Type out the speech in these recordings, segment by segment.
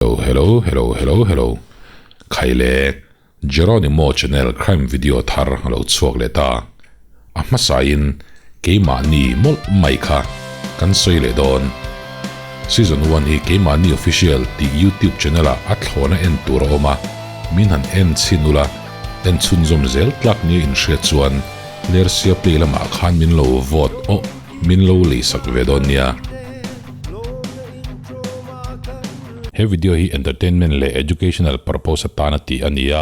Hello hello hello hello hello Khai le Jeronimo channel crime video thar a lo chhuak leh ta. A hmasain keimahni mawlh mai kha kan sawi leh dawn. Season one hi keimahni official tih youtube channel ah a thlawna en tur a awm a, min han en chhin ula, en chhunzawm zel tlak nia inhriat chuan Lersia play lamah khan min lo vote awh min lo leisak ve dawn nia. He video hi entertainment leh educational purpose atana tih a ni a,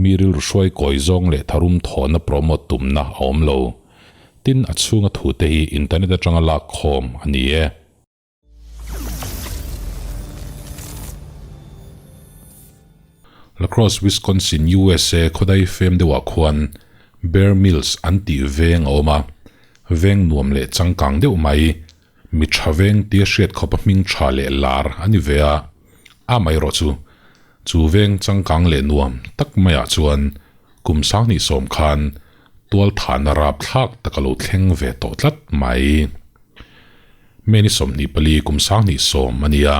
mi rilru hruai kawi zawng leh tharum thawhna promote tumna a awm lo. Tin, a chhunga thute hi internet atanga lak khawm a ni e. La Crosse, Wisconsin, USA khawdai fem deuhah khuan Bear Mills an tih veng a awm a, veng nuam leh changkang deuh mai. Mi tha veng tia hriat khawpa hming tha leh lar a ni ve a, a mai erawh chu chu veng changkang leh nuam tak maiah chuan kum sanghnih sawm khan tual thahna rap thlak tak a lo thleng ve tawh tlat mai. May ni 24 kum sanghnih sawm a ni a,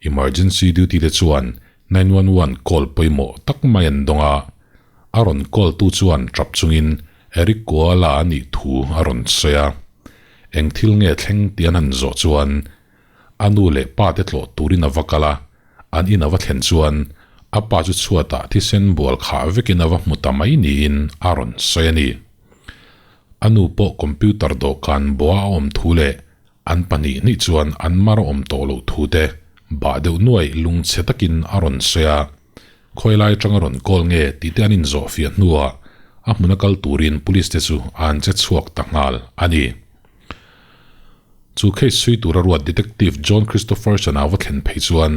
emergency duty te chuan 911 call pawimawh tak mai an dawng a, a rawn call tu chuan tap chungin Eric Koala a nih thu a rawn sawi a. Eng thil nge thleng tih an han zawh chuan a nu leh pa te tlawh turin a va kal a, an in a va thlen chuan a pa chu chhuatah thisen bual khah vekin a va hmu ta mai niin a rawn sawi a ni. A nu pawh computer dawhkan bawha a awm thu leh an pahnih hnih chuan an mar awm tawh loh thu te bah deuh nuai lungchhe takin a rawn sawi a. Khawi lai atanga rawn call nge tih te an inzawh fiah hnuah a hmuna kal turin police te chu an che chhuak ta nghal a ni. Chu case chhui tura ruat Detective John Christopherson-a va thlen phei chuan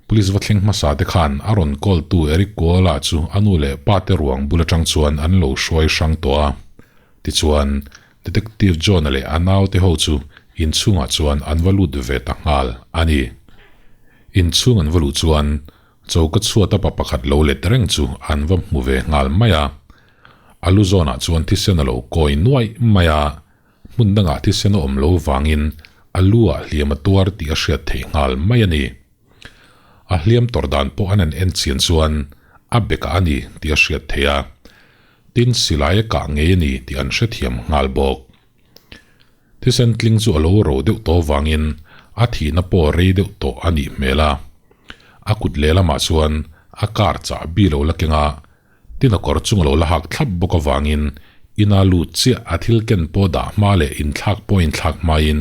police va thleng hmasa te khan a rawn call tu Eric Koala chu a nu leh pa te ruang bul atang chuan an lo hruai hrang tawh a. Tichuan, Detective John-a leh a naute ho chu inchhungah chuan an va lut ve ta nghal a ni. Inchhung an va luh chuan Choka chhuata pa pakhat lo let reng chu an va hmu ve nghal mai a. A lu zawnah chuan thisen a lo kawi nuaih mai a, hmun dangah thisen a awm lo vangin a lu ah hliam a tuar tih a hriat theih nghal mai a ni. A hliam tawrh dan pawh an han en chian chuan a bekah a ni tih a hriat theih a, tin silai a kah ngei a ni tih an hrethiam nghal bawk. Thisen tling chu a lo ro deuh tawh vangin a thihna pawh rei deuh tawh a nih hmel a. A kut lehlamah chuan a car chah bi lo la keng a, tin a kawr chung a lo la hak thlap bawk avangin ina lut chiah a thil ken pawh dah hma leh inthlak pawh inthlak hmain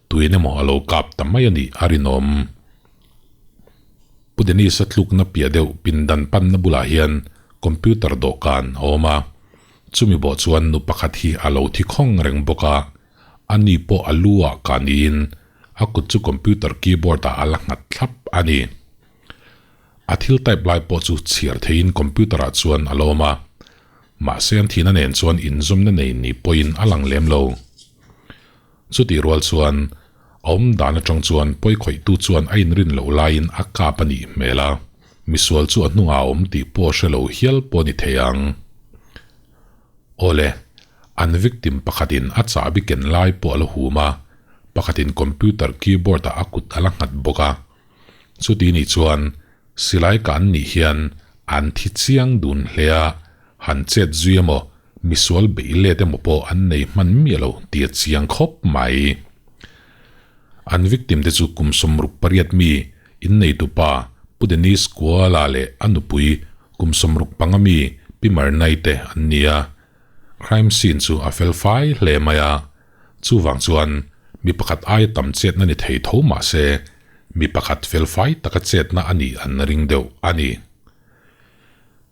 tuin emaw a lo kap ta mai a nih a rinawm. Pu Dennis-a tlukna piah deuh pindan panna bulah hian computer dawhkan a awm a. Chumi bawh chuan nu pakhat hi a lo thi khawng reng bawk a, a ni pawh a lu ah kah niin a kut chu computer keyboard ah a la nghat thlap a ni. A thil type lai pawh chu chhiar theiin computer ah chuan a lawm a, mahse an thihna nen chuan inzawmna nei ni pawhin a lang lem lo. Chutih rual chuan a awm dan atang chuan pawikhawihtu chuan a inrin loh laiin a kap a nih hmel a, misual chu a hnungah a awm tih pawh a hre lo hial pawh a ni thei ang. Awle, an victim pakhatin a chahbi ken lai pawh a la hum a, pakhatin computer keyboard ah a kut a la nghat bawk a. Chuti nih chuan silai ka an nih hian an thi chiang dun hle a, han chet zui emaw misual beih let emaw pawh an nei hman miah lo tih a chiang khawp mai. An victim te chu kum 68 mi inneitu pa Pu Dennis Kuala leh a nupui kum 65 mi Pi Marnai te an ni a. Crime scene chu a fel fai hle mai a, chuvang chuan mi pakhat aia tam chetna ni thei tho mah se mi pakhat fel fai taka chetna a nih an ring deuh a ni.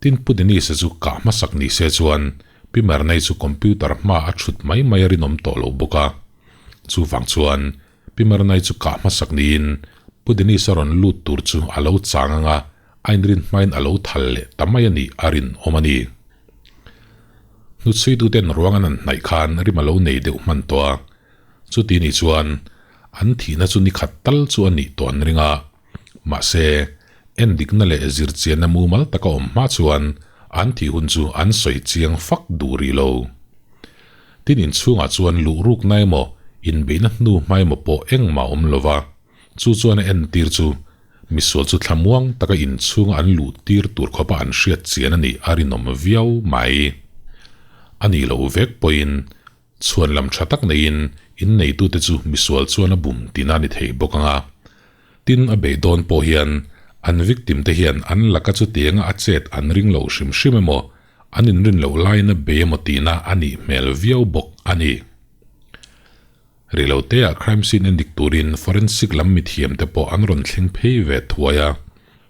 Tin Pu Dennis-a chu kah hmasak ni se chuan Pi Marnai chu computer hma a thut mai mai a rinawm tawh lo bawk a. Chuvang chuan Pi Marnai chu kah hmasak niin Pu Dennis-a rawn lut tur chu a lo chang ang a, a inrin hmain a lo thal leh ta mai a nih a rinawm a ni. Hnutchhuituten ruang an han hnaih khan rim a lo nei deuh hman tawh a. Chuti nih chuan an thihna chu ni khat tal chu a nih tawh an ring a. Mahse, endikna leh zirchianna mumal taka awm hma chuan an thih hun chu an sawi chiang fak duh rih lo. Tin inchhungah chuan luh rukna emaw, inbeihna hnu hma emaw pawh engmah awm lo va, chu chuan a entir chu Misual chu thlamuang taka inchhunga an luh tir tur khawpa an hriat chian a nih a rinawm viau mai. A nih loh vek pawhin chhuan lam tha tak neiin inneitute chu misual chuan a bum tina ni thei bawk ang a. Tin, a beidawn pawh hian an victim te hian an laka chutianga a chet an ring lo hrim hrim emaw, an inrin loh laiin a bei emaw tihna a nih hmel viau bawk a ni. Reiloteah crime scene endik turin forensic lam mithiam te pawh an rawn thleng phei ve thuai a,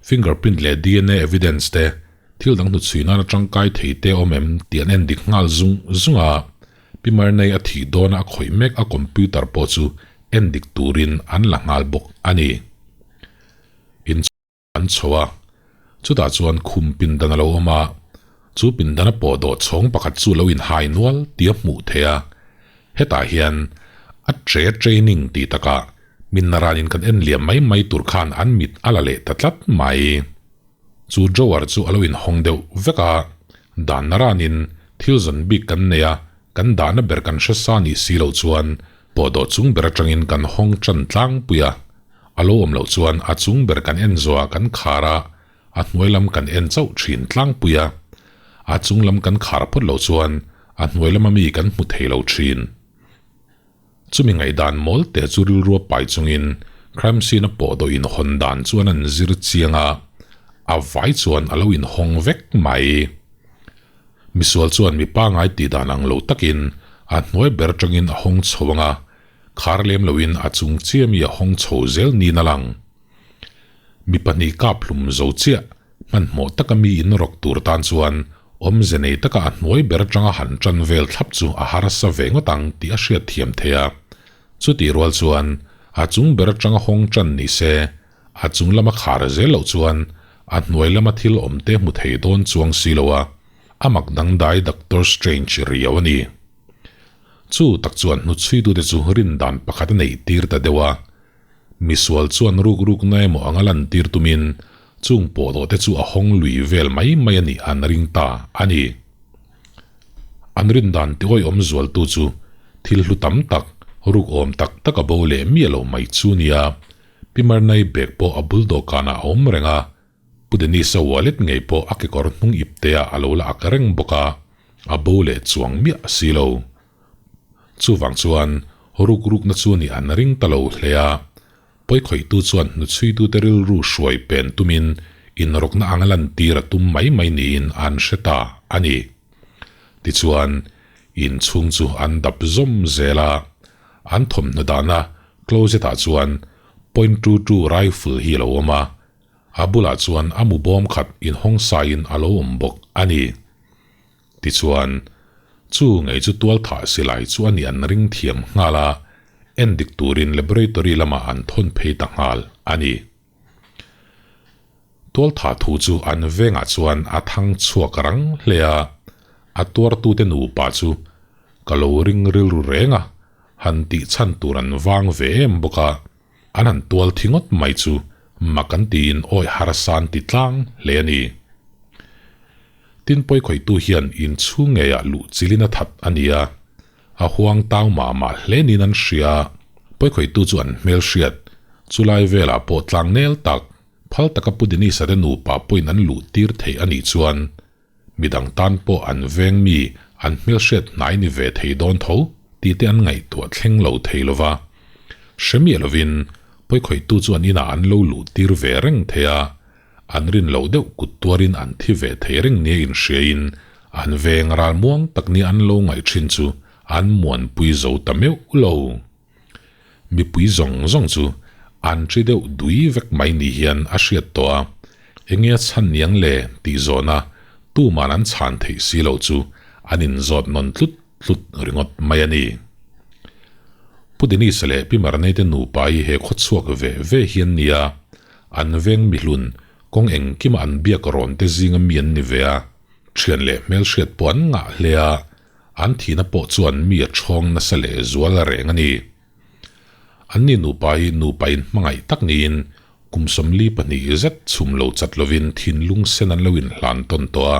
fingerprint leh dna evidence te thil dang hnuchhui nana tangkai thei te awm em tih an endik nghal zung zung a, Pi Marnei a thih dawna a khawih mek a computer pawh chu endik turin an la nghal bawk a ni. In an chho a, chutah chuan khum pindan a lo awm a, chu pindana pawh dawh chhawng pakhat chu lo inhai nual tih a hmuh theih a, hetah hian a tre training tih takah min naranin kan en liam mai mai tur khan an mit a la leh ta tlat mai. Chu drawer chu a lo inhawng deuh vek a, dan naranin thil zawn bik kan nei a, kan dahna ber kan hre sa nih si loh chuan pawhdawh chung ber atangin kan hawng tan tlangpui a, a lo awm loh chuan a chung ber kan en zawhah kan khar a, a hnuai lam kan en chauh thin tlangpui a, a chung lam kan khar phawt loh chuan a hnuai lama mi kan hmu thei lo thin. Chumi ngaihdan mawl te chu rilrua pai chungin crime scene a pawh dawh inhawn dan chuan an zir chiang a, a vai chuan a lo inhawng vek mai. Misual chuan mi pangai tih dan ang lo takin a hnuai ber atangin a hawng chho ang a, khar lem loin a chung chiah mi a hawng chho zel niin a lang. Mi pahnih kap hlum zo chiah hmanhmawh taka mi in rawk tur tan chuan awmze nei taka a hnuai ber atanga han tan vel thlap chu a harsa ve ngawt ang tih a hriat thiam thei a. Chutih rual chuan a chung ber atanga hawng tan ni se, a chung lama khar zel loh chuan a hnuai lama thil awm te hmu thei dawn chuang si lo a, a mak dangdai Doctor Strange riau a ni. Chu tak chuan hnuchhuitute chu rin dan pakhat a neih tir ta deuh a. Misual chuan ruk rukna emaw anga lantir tumin chung pawhdawh te chu a hawng lui vel mai mai a nih an ring ta a ni. An rin dan ti awihawm zualtu chu thil hlu tam tak, ruk awm tak tak a bo leh miah lo mai chu nia. Pi Marnai bag pawh a bul dawhkanah a awm reng a, Pu Denisa wallet ngei pawh a kekawr hnung ipteah a lo la ak reng bawk a, a bo leh chuang miah si lo. Chuvang chuan ruk rukna chu nih an ring ta lo hle a, pawikhawihtu chuan hnuchhuitute rilru hruai pen tumin inrawkna anga lantir a tum mai mai niin an hre ta a ni. Tichuan, inchhung chu an dap zawm zel a, an thawmhnaw dahna closet-ah chuan point two two rifle hi a lo awm a, a bulah chuan a mu bawm khat inhawng saiin a lo awm bawk a ni. Tichuan, chu ngei chu tualthah silai chu a nih an ring thiam nghal a, endik turin laboratory lamah an thawn phei ta nghal a ni. Tualthah thu chu an vengah chuan a thang chhuak rang hle a, a tuartute nupa chu ka lo ring rilru reng a, han tih chhan tur an vang ve em bawk a, an han tual thi ngawt mai chu mak an tiin awi harsa an ti tlang hle a ni. Tin pawikhawihtu hian inchhung ngeiah luh chilin a that a ni a, a huang tau mah mah hle niin an hria. Pawikhawihtu chu an hmelhriat, chulai velah pawh tlang nel tak, phal taka Pu Denisa te nupa pawhin an luh tir theih a nih chuan midang tan pawh an veng mi an hmelhriat hnai ni ve thei dawn tho tih te an ngaihtuah thleng lo thei lo va. Hre miah lovin pawikhawihtu chu an inah an lo luh tir ve reng thei a, An rin loh deuh kut tuarin an thi ve thei reng nia inhriain an veng ral muang tak nia an lo ngaih thin chu an muanpui zo ta meuh lo. Mipui zawng zawng chu an ṭi deuh dui vek mai ni hian a hriat tawh a, enge a chhan niang le tih zawhna tuman an chhan theih si loh chu an inzawt nawn tlut tlut ringawt mai a ni. Pu Denise leh Pi Marnei te nupa hi he khawchhuak ve ve hian nia an veng mihlun kawng engkima an biak rawn te zinga mi an ni ve a, thian leh hmelhriat pawh an ngah hle a, an thihna pawh chuan mi a chhawng nasa leh zual reng a ni. An ni nupa hi nupa in hmangaih tak niin kum 42 zet chhum lo chat lovin thinlung sen an lo inhlan tawn tawh a.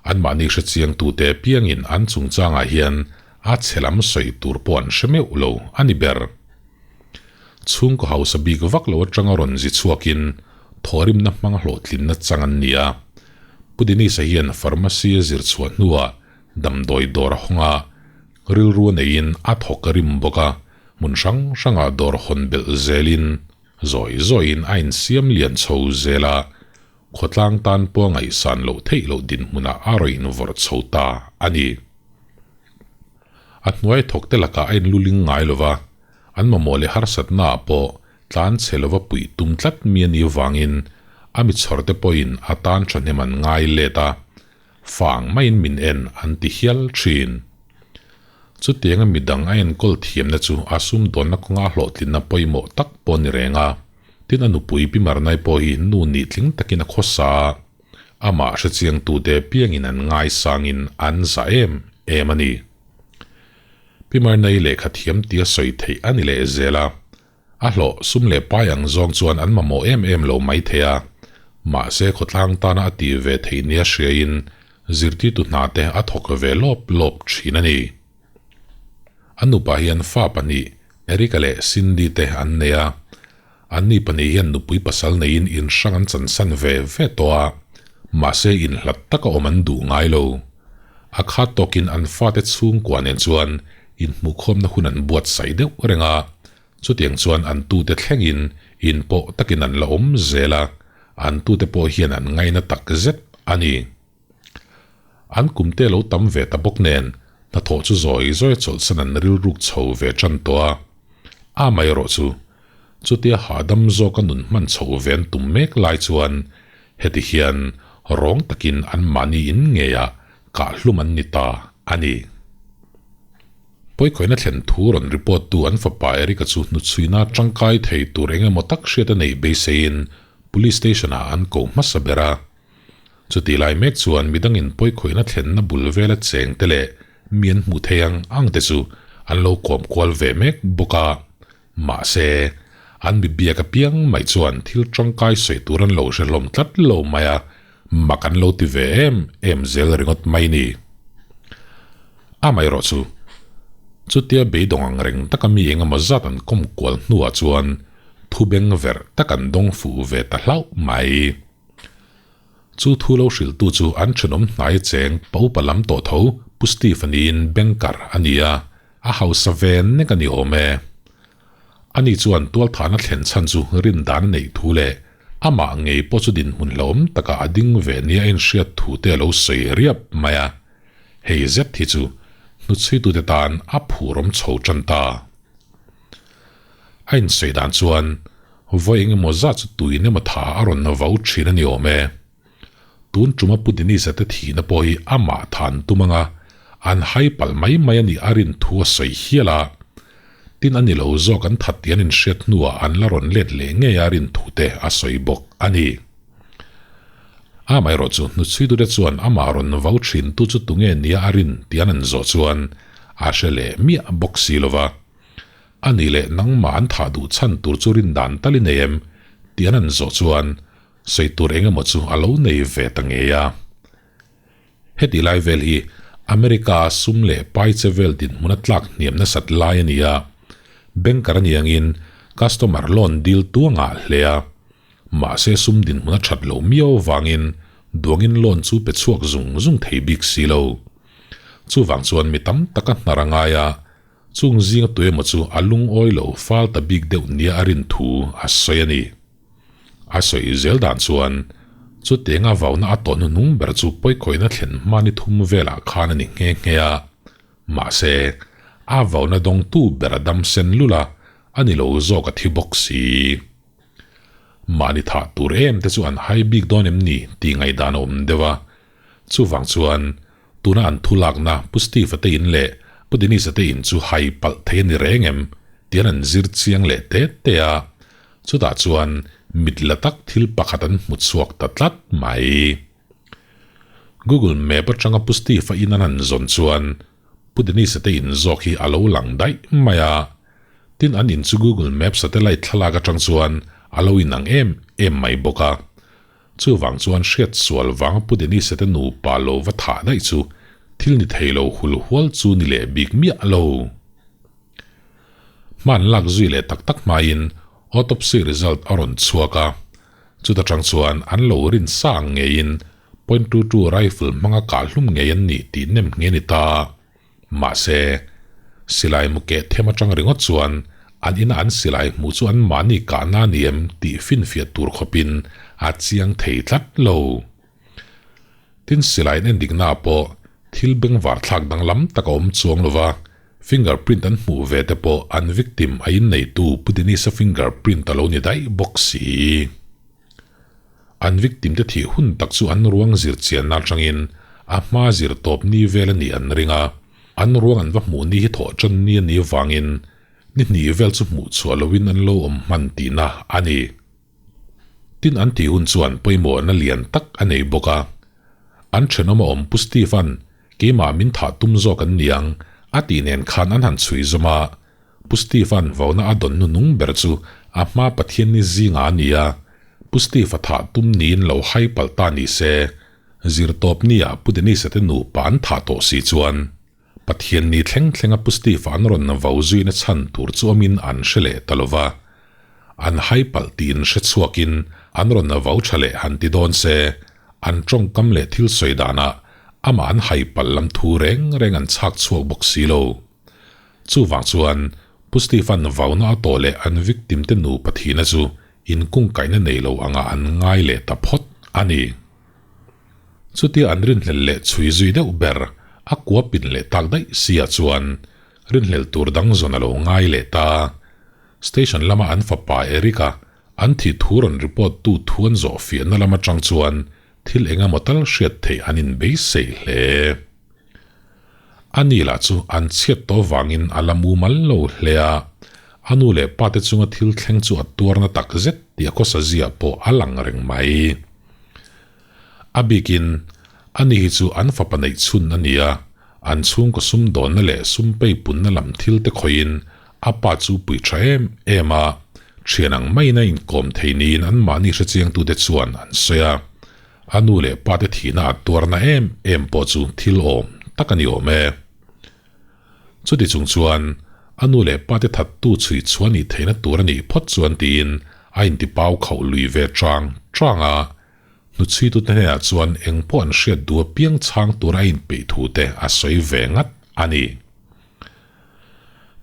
Anmahni hrechiang tute piangin an chungchangah hian a chhe lam sawi tur pawh an hre meuh lo a ni ber. Chhungkaw hausa bik vak lo atanga rawn zi chhuakin. thawhrimna hmang hlawhtlinna chang an ni a. Pu Dennis-a hian pharmacy a zir chhuah hnuah damdawi dawr a hawng a, rilru a neiin a thawk a rim bawk a, hmun hrang hrangah dawr hawn belh zelin zawi zawiin a insiam lian chho zel a, khawtlang tan pawh a ngaihsan loh theih loh dinhmunah a rawn invawrh chho ta a ni. A hnuai thawkte lakah a inluling ngai lo va, an mamawh leh harsatnaah pawh tlan chhe lova puih tum tlat mi a nih vangin a mi chhawrte pawhin a tan thahnem an ngai let a, fang maiin min en an ti hial thin. Chutianga midang a enkawl thiamna chu a sumdawnna kawnga hlawhtlinna pawimawh tak pawh a ni reng a, tin a nupui Pi Marnai pawh hi nu nih tling takin a khawsa a, amah hrechiangtute piangin an ngaisangin an zah em em a ni. Pi Marnai lehkha thiam tia sawi theih a ni leh zel a, a hlawh sum leh pai ang zawng chuan an mamawh em em lo mai thei a, mahse khawtlang tana a tih ve theih nia hriain zirtirtu hna te a thawk ve lawp lawp thin a ni. An nupa hian fa pahnih Erica leh Cindy te an nei a, anni pahnih hian nupui pasal neiin inhrang an chansan ve ve tawh a, mahse inhlat taka awm an duh ngai lo. A khat tawkin an fate chhungkua nen chuan inhmuhkhawmna hun an buatsaih deuh reng a, chutiang chuan an tute thlengin inpawh takin an la awm zel a, an tute pawh hian an ngaina tak zet a ni. An kumte lo tam ve ta bawk nen, hnathawh chu zawi zawi chawlhsan an rilruk chho ve tan tawh a. A mai erawh chu, chutia hahdam zawka nun hman chho ve an tum mek lai chuan heti hian rawng takin anmahni in ngeiah kahhlum an ni ta a ni. Pawikhawiina thlen thu rawn report tu an fapa Eric-a chu hnuchhuina tangkai thei tur eng emaw tak hriat a neih beiseiin Police Station-ah an ko hmasa ber a. Chutih lai mek chuan midangin pawikhawiina thlenna bul vela cheng te leh mi an hmuh thei ang ang te chu an lo kawm kual ve mek bawk a. Mahse, an mi biak apiang mai chuan thil tangkai sawi tur an lo hre hlawm tlat lo mai a, mak an lo ti ve em em zel ringawt mai ni. Amaherawh chu, chutia beidawng ang reng taka mi engemaw zat an kawm kual hnuah chuan thu beng verh tak an dawng fuh ve ta hlauh mai. Chu thu lo hrilhtu chu an thenawm hnai cheng pa upa lam tawh tho Pu Steve a niin banker a ni a, a hausa ve nek a ni awm e. Ani chuan tualthahna thlen chhan chu rindan a neih thu leh amah ngei pawh chu dinhmun hlauhawm takah a ding ve nia a inhriat thu te a lo sawi riap mai a. Hei zet hi chu hnuchhuitute tan a phurawm chho tan ta. A insawi dan chuan Vawi eng emaw zat chu tuin emaw tha a rawn na vau thin a ni awm e. Tun tuma Pu Denise-a te thihna pawh hi amah than tum anga an hai palh mai mai a nih a rin thu a sawi hial a. Tin a ni lo zawk an that tih an inhriat hnuah an la rawn let leh ngei a rin thu te a sawi bawk a ni. Amaherawh chu hnuchhuitute chuan amah rawn vau thin tu chu tunge nia a rin tih an an zawh chuan a hre leh miah bawk si lova. A nih leh nangmah an thah duh chhan tur chu rin dan tal i nei em? tih an han zawh chuan sawi tur eng emaw chu a lo nei ve ta ngei a. Heti lai vel hi America a sum leh pai che vel dinhmun a tlak hniam nasat lai a ni a, banker a ni angin customer loan deal tu a ngah hle a, mahse sum dinhmun a that loh miau avangin duangin loan chu pe chhuak zung zung thei bik si lo. Chuvang chuan mi tam tak a hnar a ngai a, Chung zinga tuemaw chu a lungawi lo fal ta bik deuh nia a rin thu a sawi a ni. A sawi zel dan chuan, chutianga vauna a tawh hnuhnung ber chu pawikawina thlen hma ni thum velah khan a ni nghe nghe a. Mahse, a vauna dawngtu ber a dam sen lul a, a ni lo zawk a thi bawk si. Mahni thah tur em te chu an hai bik dawn em ni tih ngaihdan a awm deuh a. Chuvang chuan, Tuna an thu lakna Pu Steve-a te in leh Pu Dennis-a te in chu hai palh thei a ni reng em? Tian an zir chiang leh te te a, chutah chuan mit la tak thil pakhat an hmu chhuak ta tlat mai. Google Map atanga Pu Steve-a in an han zawn chuan Pu Dennis-a te in zawk hi a lo lang daih mai a, tin an in chu Google Map satellite thlalak atang chuan a lo inang em em mai bawk a. Chuvang chuan hriat sual vanga Pu Denise te nupa lo va thah daih chu thil ni thei lo hul hual chu ni leh bik miah lo. Hman lak zui leh tak tak hmain autopsy result a rawn chhuak a. Chuta tang chuan an lo rin sa ang ngeiin point two two rifle hmanga kah hlum ngei an nih tih nem nghe ni ta. Mahse, silai mu keh them atang ringawt chuan an ina an silai hmuh chu an mahni kahna a ni em tih finfiah tur khawpin a chiang thei tlat lo. Tin, silai an endikna ah pawh thil bengvar thlak danglam tak a awm chuang lo va, fingerprint an hmuh ve te pawh an victim a inneitu Pu Dennis-a fingerprint a lo ni daih bawk si. An victim te thih hun tak chu an ruang zir chianna atangin a hma zir tawp ni vel a nih an ring a, an ruang an va hmuh ni hi thawh tan ni a nih avangin ni hnih vel chu hmuh chhuah loin an lo awm hman tihna a ni. Tin an tih hun chuan pawimawhna lian tak a nei bawk a. An thenawm a awm Pu Steve-a'n keimah min thah tum zawk an niang a tih nen khan an han chhui zawm a. Pu Steve-a'n vauna a dawn nunung ber chu a hma Pathianni zingah a ni a, Pu Steve-a thah tum niin lo hai palh ta ni se, zirtawp nia Pu Dennis-a te nupa an thah tawh si chuan Pathianni thleng thlenga Pu Steve-a an rawn vau zuina chhan tur chu awmin an hre leh ta lo va. An hai palh tiin hre chhuakin an rawn vau tha leh han ti dawn se, an tawngkam leh thil sawi danah amah an hai palh lam thu reng reng an chhak chhuak bawk si lo. Chuvang chuan Pu Steve-a'n vauna a tawh leh an victim te nupa thihna chu inkungkaihna nei lo angah an ngai leh ta phawt a ni. Chutia an rinhlelh leh chhui zui deuh ber a kua pin leh tak daih si ah chuan rinhlelh tur dang zawn a lo ngai leh ta. Station lama an fapa Eric-a an thih thu rawn report tu thu an zawh fiahna lam atang chuan thil eng emaw tal hriat theih an inbeisei hle. A ni lah chu an chhiat tawh vangin a la mumal lo hle a, a nu leh pa te chunga thil thleng chu a tuarna tak zet tih a khawsa ziah pawh a lang reng mai. A bikin, a ni hi chu an fapa neih chhun a ni a, an chhungkaw sumdawnna leh sum peipunna lam thil te khawihin a pa chu pui tha em em a, thian ang maiin a inkawm thei niin anmahni hrechiangtute chuan an sawi a. A nu leh pa te thihna a tuarna em em pawh chu thil awm tak a ni awm e. Chuti chung chuan a nu leh pa te thattu chhui chhuah nih theihna tur a nih phawt chuan tiin a intipau khauh lui ve chang chang a. Hnuchhuitute hnenah chuan eng pawh an hriat duh apiang chhang tur a inpeih thu te a sawi ve ngat a ni.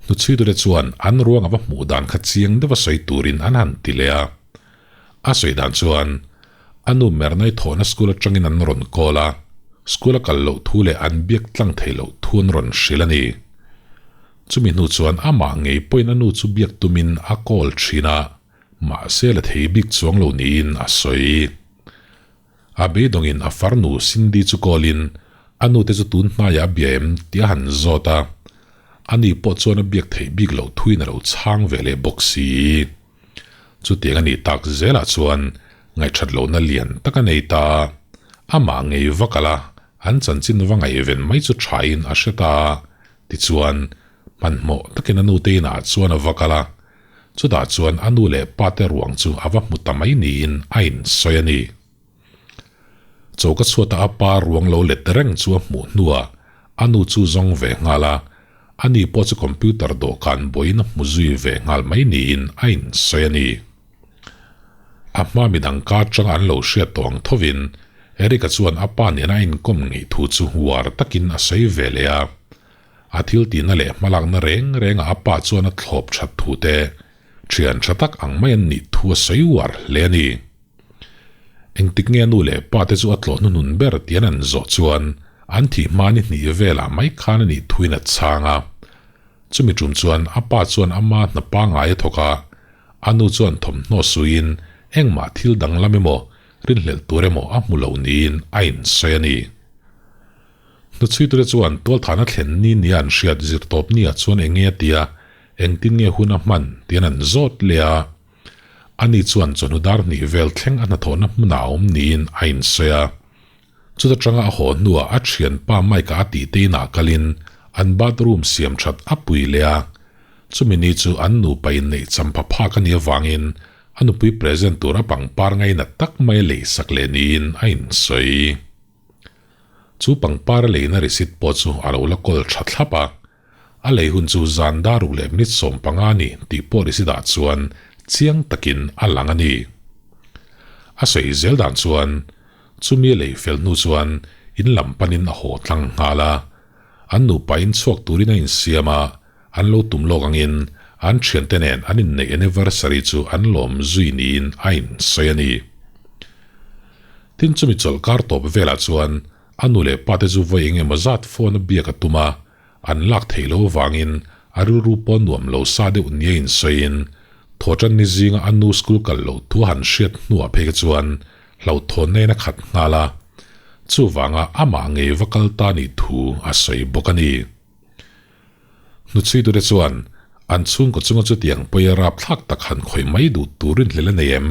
Hnuchhuitute chuan an ruang a va hmuh dan kha chiang deuha sawi turin an han ti leh a. A sawi dan chuan, a nu Mernai thawhna school atangin an rawn call a, school a kal loh thu leh an biak tlang thei loh thu an rawn hrilh a ni. Chumi hnu chuan amah ngei pawhin a nu chu biak tumin a call thin a, mahse la thei bik chuang lo niin a sawi. A beidawngin a farnu Cindy chu call in a nu te chu tun hnaiah a bia em tih a han zawt a, ani pawh chuan a biak theih bik loh thuin a lo chhang ve leh bawk si. Chutiang a nih tak zelah chuan ngaihthat lohna lian tak a nei ta. Amah ngei va kal a, an chanchin va ngaihven mai chu thain a hre ta. Tichuan, hmanhmawh takin a nute inah chuan a va kal a, chutah chuan a nu leh pate ruang chu a va hmu ta mai niin a insawi a ni. Choka chhuata a pa ruang lo let reng chu a hmuh hnuah a nu chu zawng ve nghal a, ani pawh chu computer dawhkan buaiin a hmu zui ve nghal mai niin a insawi a ni. A hma midang ka atanga an lo hriat tawh ang thovin Eric-a chuan a pa nena a inkawm ngeih thu chu uar takin a sawi ve leh a. A thil tihna leh hmalakna reng rengah a pa chuan a thlawp that thu te, thian tha tak ang mai an nih thu a sawi uar hle a ni. Engtik nge nu leh pa te chu a tlawh hnuhnun ber tian an zawh chuan an thih hma ni hnih velah mai khan a nih thuin a chhang a. Chumi tum chuan a pa chuan ama hna pangngai a thawk a, a nu chuan thawmhnaw suiin engmah thil danglam emaw rinhlelh tur emaw a hmu lo niin a insawi a ni. Hnuchhuitute chuan tualthahna thlen ni nia an hriat zirtawp nia chuan eng nge a tia, engtin nge hun a hman tian an zawt leh a. Ani chuan chawhnu dar hnih vel thleng a hnathawhna hmunah a awm niin a insawi a. Chuta tanga a haw hnuah a thianpa Mike-a a tih te inah kalin an bathroom siam that a pui leh a. Chumi ni chu an nupa inneih champha phak a nih avangin a nupui present tur a pangpar ngainat tak mai a leisak leh niin a insawi. Chu pangpar a leina receipt pawh chu a lo la kawl tha thlap a. A lei hun chu zan dar ruk leh minute 15 a ni tih pawh receipt ah chuan chiang takin a lang a ni. A sawi zel dan chuan chumi a lei fel hnu chuan in lam panin a haw tlang nghal a. An nupa in chhuak turin a insiam a, an lo tum lawk angin an thiante nen an inneih anniversary chu an lawm zui niin a insawi a ni. Tin chumi chawlhkar tawp velah chuan a nu leh pate chu vawi eng emaw zat phone a biak a tum a, An lak theih loh avangin a rilru pawh nuam lo sa deuh nia insawiin Thawhtan ni zinga a nu school kal loh thu a han hriat hnuah phei kha chuan hlauhthawn nain a khat nghal a, chuvanga amah ngei va kal ta nih thu a sawi bawk a ni. Hnuchhuitute chuan an chhungkaw chunga chutiang pawia rapthlak tak han khawih mai duh tur rinhlel a nei em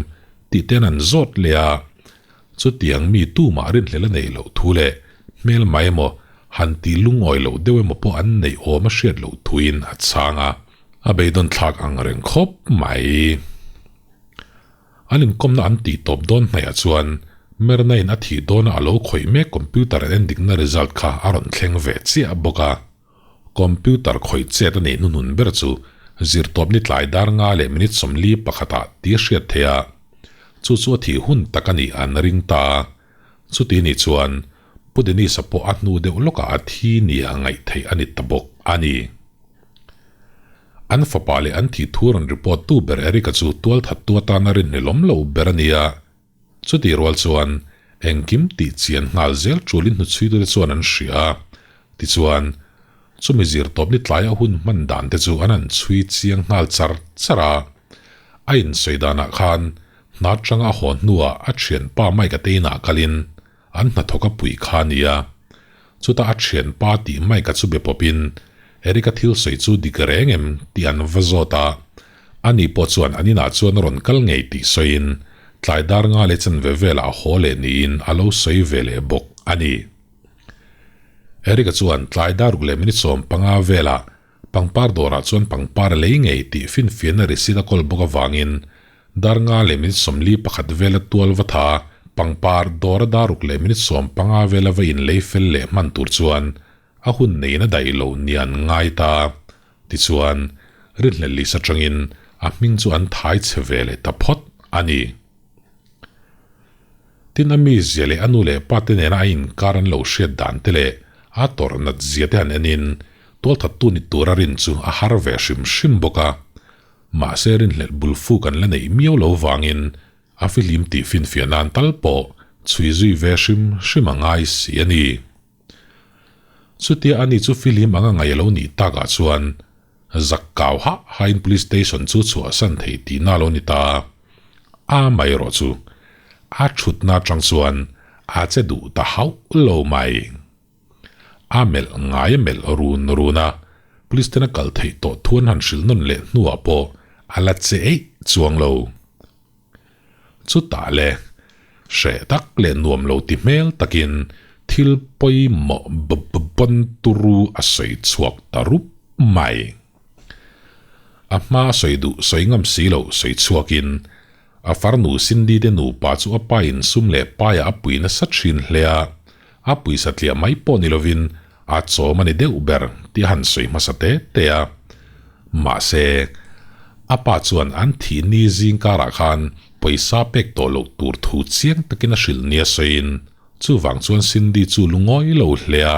tih ten an zawt leh a, Chutiang mi tumah rinhlel a neih loh thu leh hmelma emaw han tih lungawi loh deuh emaw pawh an neih awm a hriat loh thuin a chhang a, a beidawn thlak ang reng khawp mai. An inkawmna an tih tawp dawn hnaihah chuan Merna-in a thih dawna a lo khawih mek computer an endikna result kha a rawn thleng ve chiah bawk a. Computer khawih chet a neih hnuhnun ber chu zirtawpni tlai dar nga leh minute 41 ah tih a hriat theih a, chu chu a thih hun tak a nih an ring ta a. Chuti nih chuan Pu Dennis-a pawh a hnu deuh lawkah a thi nia ngaih theih a ni ta bawk a ni. An fapa leh an thih thu rawn report tu ber Eric-a chu tualthattu atana rinhlelawm lo ber a ni a. Chutih rual chuan engkim tih chian nghal zel tulin hnuchhuitute chuan an hria a, tichuan chumi zirtawpni tlaia hun hman dan te chu an han chhui chiang nghal char char a. A insawi danah khan hna atanga a haw hnuah a thianpa Mike-a te inah kalin an hnathawk a pui kha a ni a. Chutah a thianpa tih Mike-a chu be pawpin Eric-a thil sawi chu dik reng em tih an va zawt a, ani pawh chuan an inah chuan a rawn kal ngei tih sawiin tlai dar nga leh chanve velah a haw leh niin a lo sawi ve leh bawk a ni. Eric-a chuan tlai dar ruk leh minute 15 velah pangpar dawrah chuan pangpar a lei ngei tih finfiahna receipt a kawl bawk avangin Dar nga leh minute 41 vela tual va tha, pangpar dawra dar ruk leh minute 15 vela va inlei fel leh hman tur chuan a hun neiin a daih lo nia an ngai ta. Tichuan, rinhlelh list atangin a hming chu an thai chhe ve leh ta phawt a ni. Tin, a mizia leh a nu leh pa te nena a inkar an lo hriat dan te leh a tawrh nat zia te han enin tualthattu ni tura rin chu a har ve hrim hrim bawk a. Mahse rinhlelh bul fuk an la neih miau lo vangin a fihlim tih finfiah nan tal pawh chhui zui ve hrim hrim a ngai si a ni. Chutia ani chu fihlim anga ngaih a lo nih takah chuan zak kau hah hain Police Station chu chhuahsan thei tihna a lo ni ta. A mai erawh chu a thutna atang chuan a che duh ta hauh lo mai. A melh ngai a melh run run a, police ten a kal theih tawh thu an han hrilh nawn leh hnuah pawh a la che eih chuang lo. Chutah le, hreh tak leh nuam lo ti hmel takin thil pawimawh b-b-bawn turu a sawi chhuak ta rup mai. A hma a sawi duh sawi ngam si lo sawi chhuakin A farnu Cindy te nupa chu a pa in sum leh paiah a pui nasa thin hle a, a pui satliah mai pawh ni lovin a chawm a ni deuh ber tih a han sawi hmasa te te a. Mahse, a pa chuan an thih ni zing karah khan pawisa pek tawh loh tur thu chiang takin a hrilh nia sawiin chuvang chuan Cindy chu lungawi lo hle a,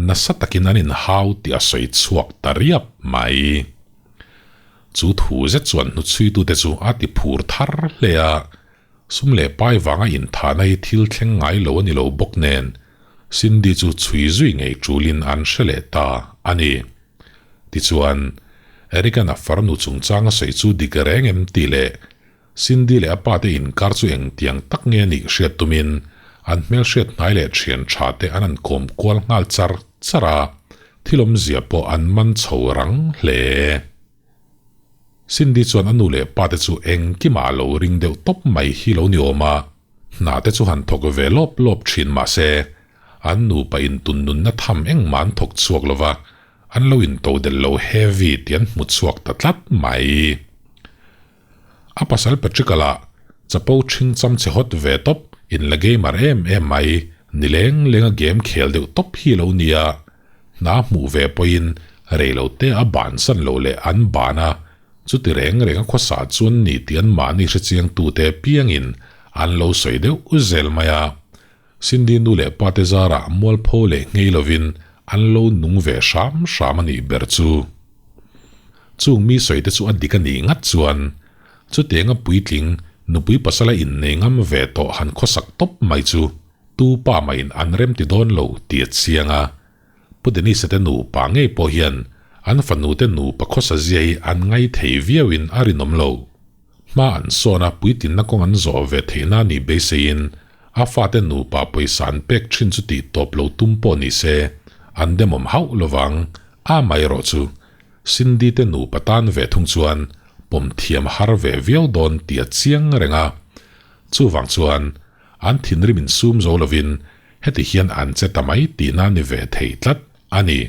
nasa takin an inhau tih a sawi chhuak ta riap mai. Chu thu zet chuan hnuchhuitute chu a ti phur thar hle a, sum leh pai vanga inthahna hi thil thleng ngai lo a ni lo bawk nen, Cindy chu chhui zui ngei tulin an hre leh ta a ni. Tichuan, Eric-a'n a farnu chungchang a sawi chu dik reng em tih leh Cindy leh a pate inkar chu engtiang tak nge nih hriat tumin an hmelhriat hnai leh thian tha te an han kawm kual nghal char char a, thil awmzia pawh an man chho rang hle. Cindy chuan a nu leh pate chu engkimah a lo ring deuh tawp mai hi lo ni awm a, hna te chu han thawk ve lawp lawp thin mah se an nupa intunnunna tham engmah an thawk chhuak lo va, an lo intodelh lo heavy tih an hmu chhuak ta tlat mai. A pasal Patrick-a lah chapo ṭhing cham che hawt ve tawp, in la gamer em em mai, ni leng lenga game khel deuh tawp hi lo nia. Hna hmuh ve pawhin rei lo te a bansan lo leh an ban a, chuti reng reng a khawsa chuan ni tih an mahni hrechiang tute piangin an lo sawi deuh zel mai a. Cindy nu leh pa te zarah mualpho leh nghei lovin an lo nung ve hram hram a nih ber chu. Chung mi sawi te chu a dik a nih ngat chuan chutianga puitling nupui pasala innei ngam ve tawh han khawsak tawp mai chu tu pa mahin an remti dawn lo tih a chiang a. Pu Denise-a te nupa ngei pawh hian an fanu te nupa khawsa zia hi an ngai thei viauin a rinawm lo. Hma an sawn a puitlinna kawng an zawh ve theihna a nih beiseiin a fate nupa pawisa an pek thin chu tih tawp lo tum pawh ni se an demawm hauh lovang a mai erawh chu Cindy te nupa tan ve thung chuan pawm thiam har ve viau dawn tih a chiang reng a. Chuvang chuan an thinrim insum zo lovin heti hian an che ta mai tihna ni ve thei tlat a ni.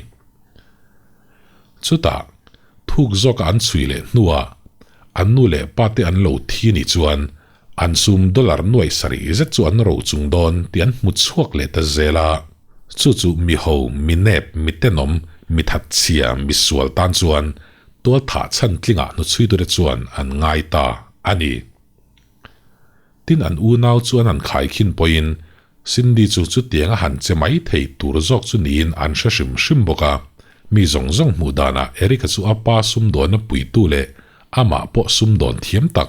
Chutah, thuk zawka an chhui leh hnuah an nu leh pa te an lo thi nih chuan an sum dollar nuai sarih zet chu an ro chung dawn tih an hmu chhuak leh ta zel a. Chu chu mi ho, mi nep, mi tenawm, mi thatchhia, mi sual tan chuan tual thah chhan tlingah hnuchhuitute chuan an ngai ta a ni. Tin an unau chu an han khaikhin pawhin Cindy chu chutiang a han che mai thei tur zawk chu niin an hre hrim hrim bawk a. Mi zawng zawng hmuh danah Eric-a chu a pa sumdawnna puitu leh amah pawh sumdawn thiam tak,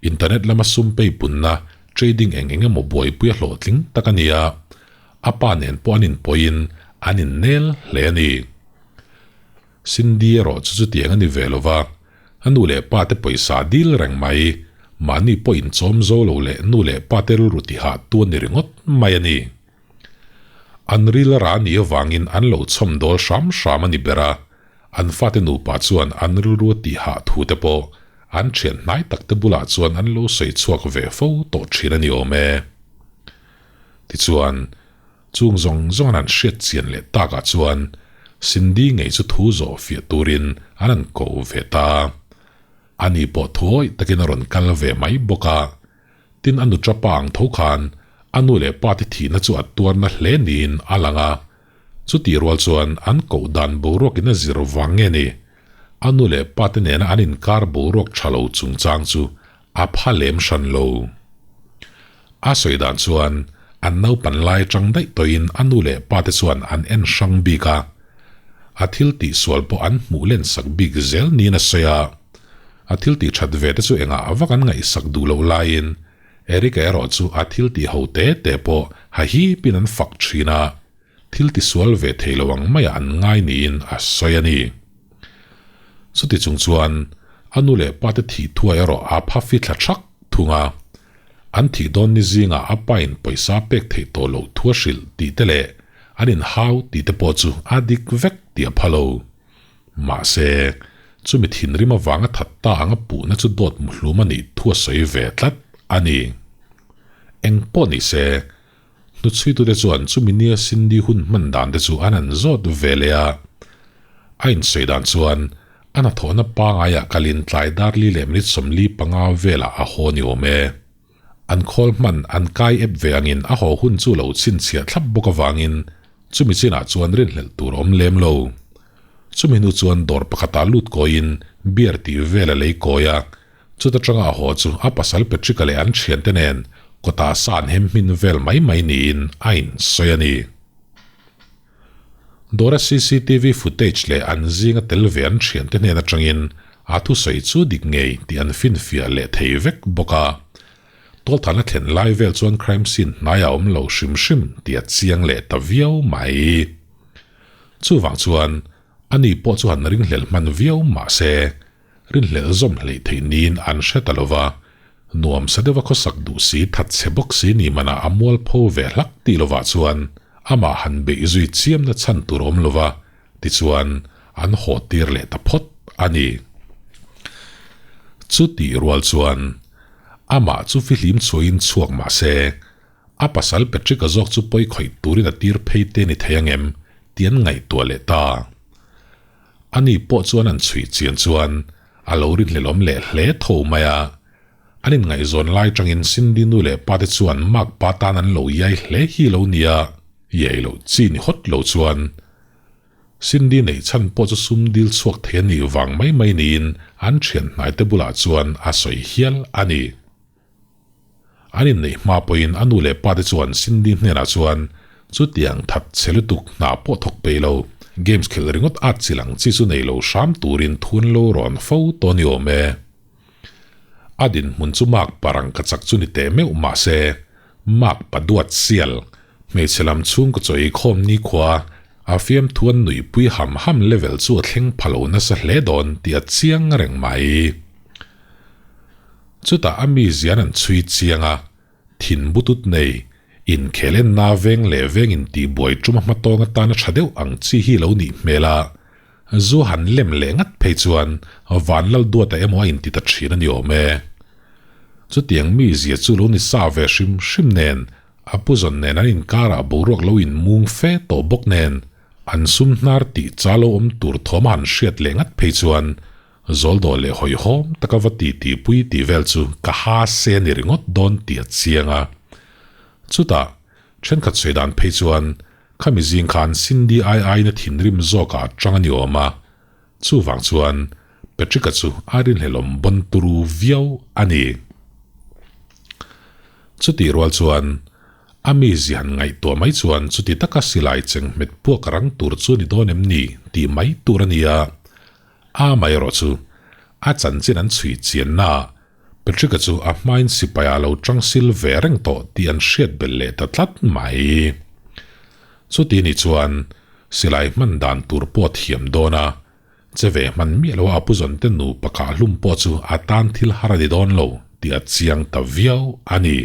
internet lama sum peipunna, trading eng eng emaw buaipui a hlawhtling tak a ni a. A pa nen pawh an inpawhin an innel hle a ni. Cindy erawh chu chutiang a ni ve lo va, a nu leh pa te pawisa dil reng mai, mahni pawh inchawm zo lo leh nu leh pa te rilru tihah tu a ni ringawt mai a ni. An ril a ra nih avangin an lo chhawm dawl hram hram a ni ber a, an fate nupa chuan an rilru a tihah thu te pawh an thian hnai tak te bulah chuan an lo sawi chhuak ve fo tawh thin a ni awm e. Tichuan, Chung zawng zawng an han hriat chian leh takah chuan Cindy ngei chu thu zawh fiah turin an han ko ve ta. Ani pawh thuawih takin a rawn kal ve mai bawk a. Tin a nuṭa pa ang tho khan a nu leh pa te thihna chu a tuarna hle niin a lang a. Chutih rual chuan an koh dan boruakin a zir vang nge ni? A nu leh pa te nena an inkar boruak tha lo chungchang chu A pha lem hran lo. A sawi dan chuan an naupan lai atang daih tawhin a nu leh pa te chuan an en hrang bik a. A thil tih sual pawh an hmuh len sak bik zel niin a sawi a. A thil tih that ve te chu engah vak an ngaihsak duh loh laiin Eric-a erawh chu a thil tih ho te te pawh hahipin an fak thin a. Thil tisual ve thei lo ang maiah an ngai niin a sawi a ni. Chuti chung chuan a nu leh pa te thih thuai erawh a pha fi thla thak thung a. An thih dawn ni zingah a pain pawisa pek theih tawh loh thu a hrilh tih te leh an inhau tih te pawh chu a dik vek tih a pha lo. Mahse, chumi thinrim avanga that ta anga puhna chu dawt muhlum a nih thu a sawi ve tlat a ni. Eng pawh ni se, Hnuchhuitute chuan chumi nia Cindy hun hman dan te chu an han zawt ve leh a. A insawi dan chuan a hnathawhna pangaiah kalin tlai dar li leh minute 45 velah a haw ni awm e. An khawl hman an kai ep ve angin a haw hun chu lo chhinchhiah thlap bawk avangin chumi chinah chuan rinhlelh tur awm lem lo. Chumi hnu chuan dawr pakhatah lut kawiin beer tih vel a lei kawi a, Chuta tanga a haw chu a pasal Patrick-a leh an thiante nen kawtah sa an hem hmin vel mai mai niin a insawi a ni. Dawra cctv footage leh an zinga tel ve an thiante hnen atangin a thusawi chu dik ngei tih an finfiah leh thei vek bawk a. Tualthahna thlen lai vel chuan crime scene hnaiah a awm lo hrim hrim tih a chiang leh ta viau mai. Chuvang chuan ani pawh chu han ringhlel hman viau mah se, Rinhlelh zawm hleih theih niin an hre ta lova, nuam sa deuha khawsak duh si that chhe bawk si ni manah a mualpho ve hlak tih lovah chuan amah han beih zui chiamna chhan tur awm lova, tichuan an haw tir leh ta phawt a ni. Chutih rual chuan amah chu fihlim chhuahin chhuak mah se, a pasal Patrick-a zawk chu pawi khawih turin a tir phei te ni thei angem tih an ngaihtuah leh ta. Ani pawh chuan an chhui chian chuan a lo rinhlelawm leh hle tho mai a. An inngaihzawn lai tangin Cindy nu leh pa te chuan Mark pa tan an lo iai hle hi lo nia, iai loh chi ni hawt lo chuan. Cindy neih chhan pawh chu sum dil chhuak thei a nih vang mai mai niin an thian hnai te bulah chuan a sawi hial a ni. An inneih hma pawhin a nu leh pa te chuan Cindy hnenah chuan chutiang that chhe lutuk hna pawh thawk peih lo, games khelh ringawt at chilh ang chi chu nei lo hram turin thun lo rawn fo tawh ni awm e. A dinhmun chu mak parang ka chak chu ni teh meuh mahse mak pa duat sial, hmeichhe lam chhungkaw chaw eikhawm nikhua a fiamthu an nuihpui ham ham level chu a thleng pha lo nasa hle dawn tih a chiang reng mai. Chutah a mi zian an chhui chiang a, thin butut nei, inkhel enna veng leh veng intihbuai tum a hmatawng atana tha deuh ang chi hi lo nih hmel a, zu han lem leh ngat phei chuan Vanlal duata emaw a inti ta thin a ni awm e. Chutiang mi zia chu lo ni sa ve hrim hrim nen, a puzawn nen an inkarah boruak lo inmung fe tawh bawk nen, an sum hnar tih cha lo awm tur thawm a han hriat leh ngat phei chuan Zawldawh leh hawihhawm taka va ti ti pui tih vel chu ka ha se ni ringawt dawn tih a chiang a. Chutah, thenkhat sawi dan phei chuan khami zing khan Cindy ai aiin a thinrim zawkah a tang a ni awm a. Chuvang chuan Patrick-a chu a rinhlelawm bawn turu viau a ni. Chutih rual chuan a mi zian ngaihtuah mai chuan chuti taka silai chengmet puak rang tur chu ni dawn em ni tih mai tur a ni a. Amaherawh chu, a chanchin an chhui chiannaah Patrick-a chu a hmain sipai-ah lo tang sil ve reng tawh tih an hriat belh leh ta tlat mai. Chuti ni chuan silai hman dan tur pawh a thiam dawn a, che ve hman miah loa a puzawnte nupa kah hlum pawh chu a tan thil har a ni dawn lo tih a chiang ta viau a ni.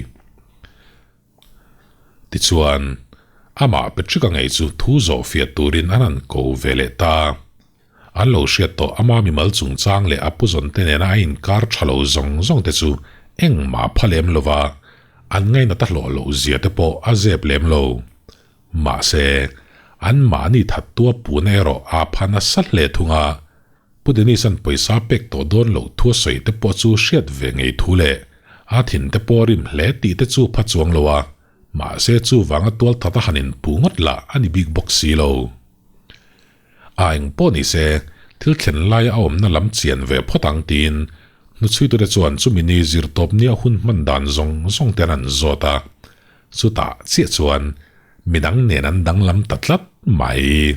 Tichuan, amah Patrick-a ngei chu thu zawh fiah turin an han ko ve leh ta. An lo hriat tawh ama mimal chungchang leh a puzawnte nena a inkar tha lo zawng zawng te chu engmah pha lem lo va, an ngainat a hlawh loh zia te pawh a zep lem lo. Mahse, anmahni thattua puna erawh aa pha nasa hle thung a. Pu Dennis-a'n pawisa pek tawh dawn loh thu a sawi te pawh chu hriat ve ngei thu leh a thin te pawh rim hle tih te chu pha chuang lo a, mahse chuvanga tual that a han inpu ngawt lah a ni bik bawk si lo. A eng pawh ni se, thil thlen laia a awmna lam chian ve phawt ang tiin hnuchhuitute chuan chumi ni zirtawpnia hun hman dan zawng zawng te an han zawt a, chutah chiah chuan midang nen an danglam ta tlat mai.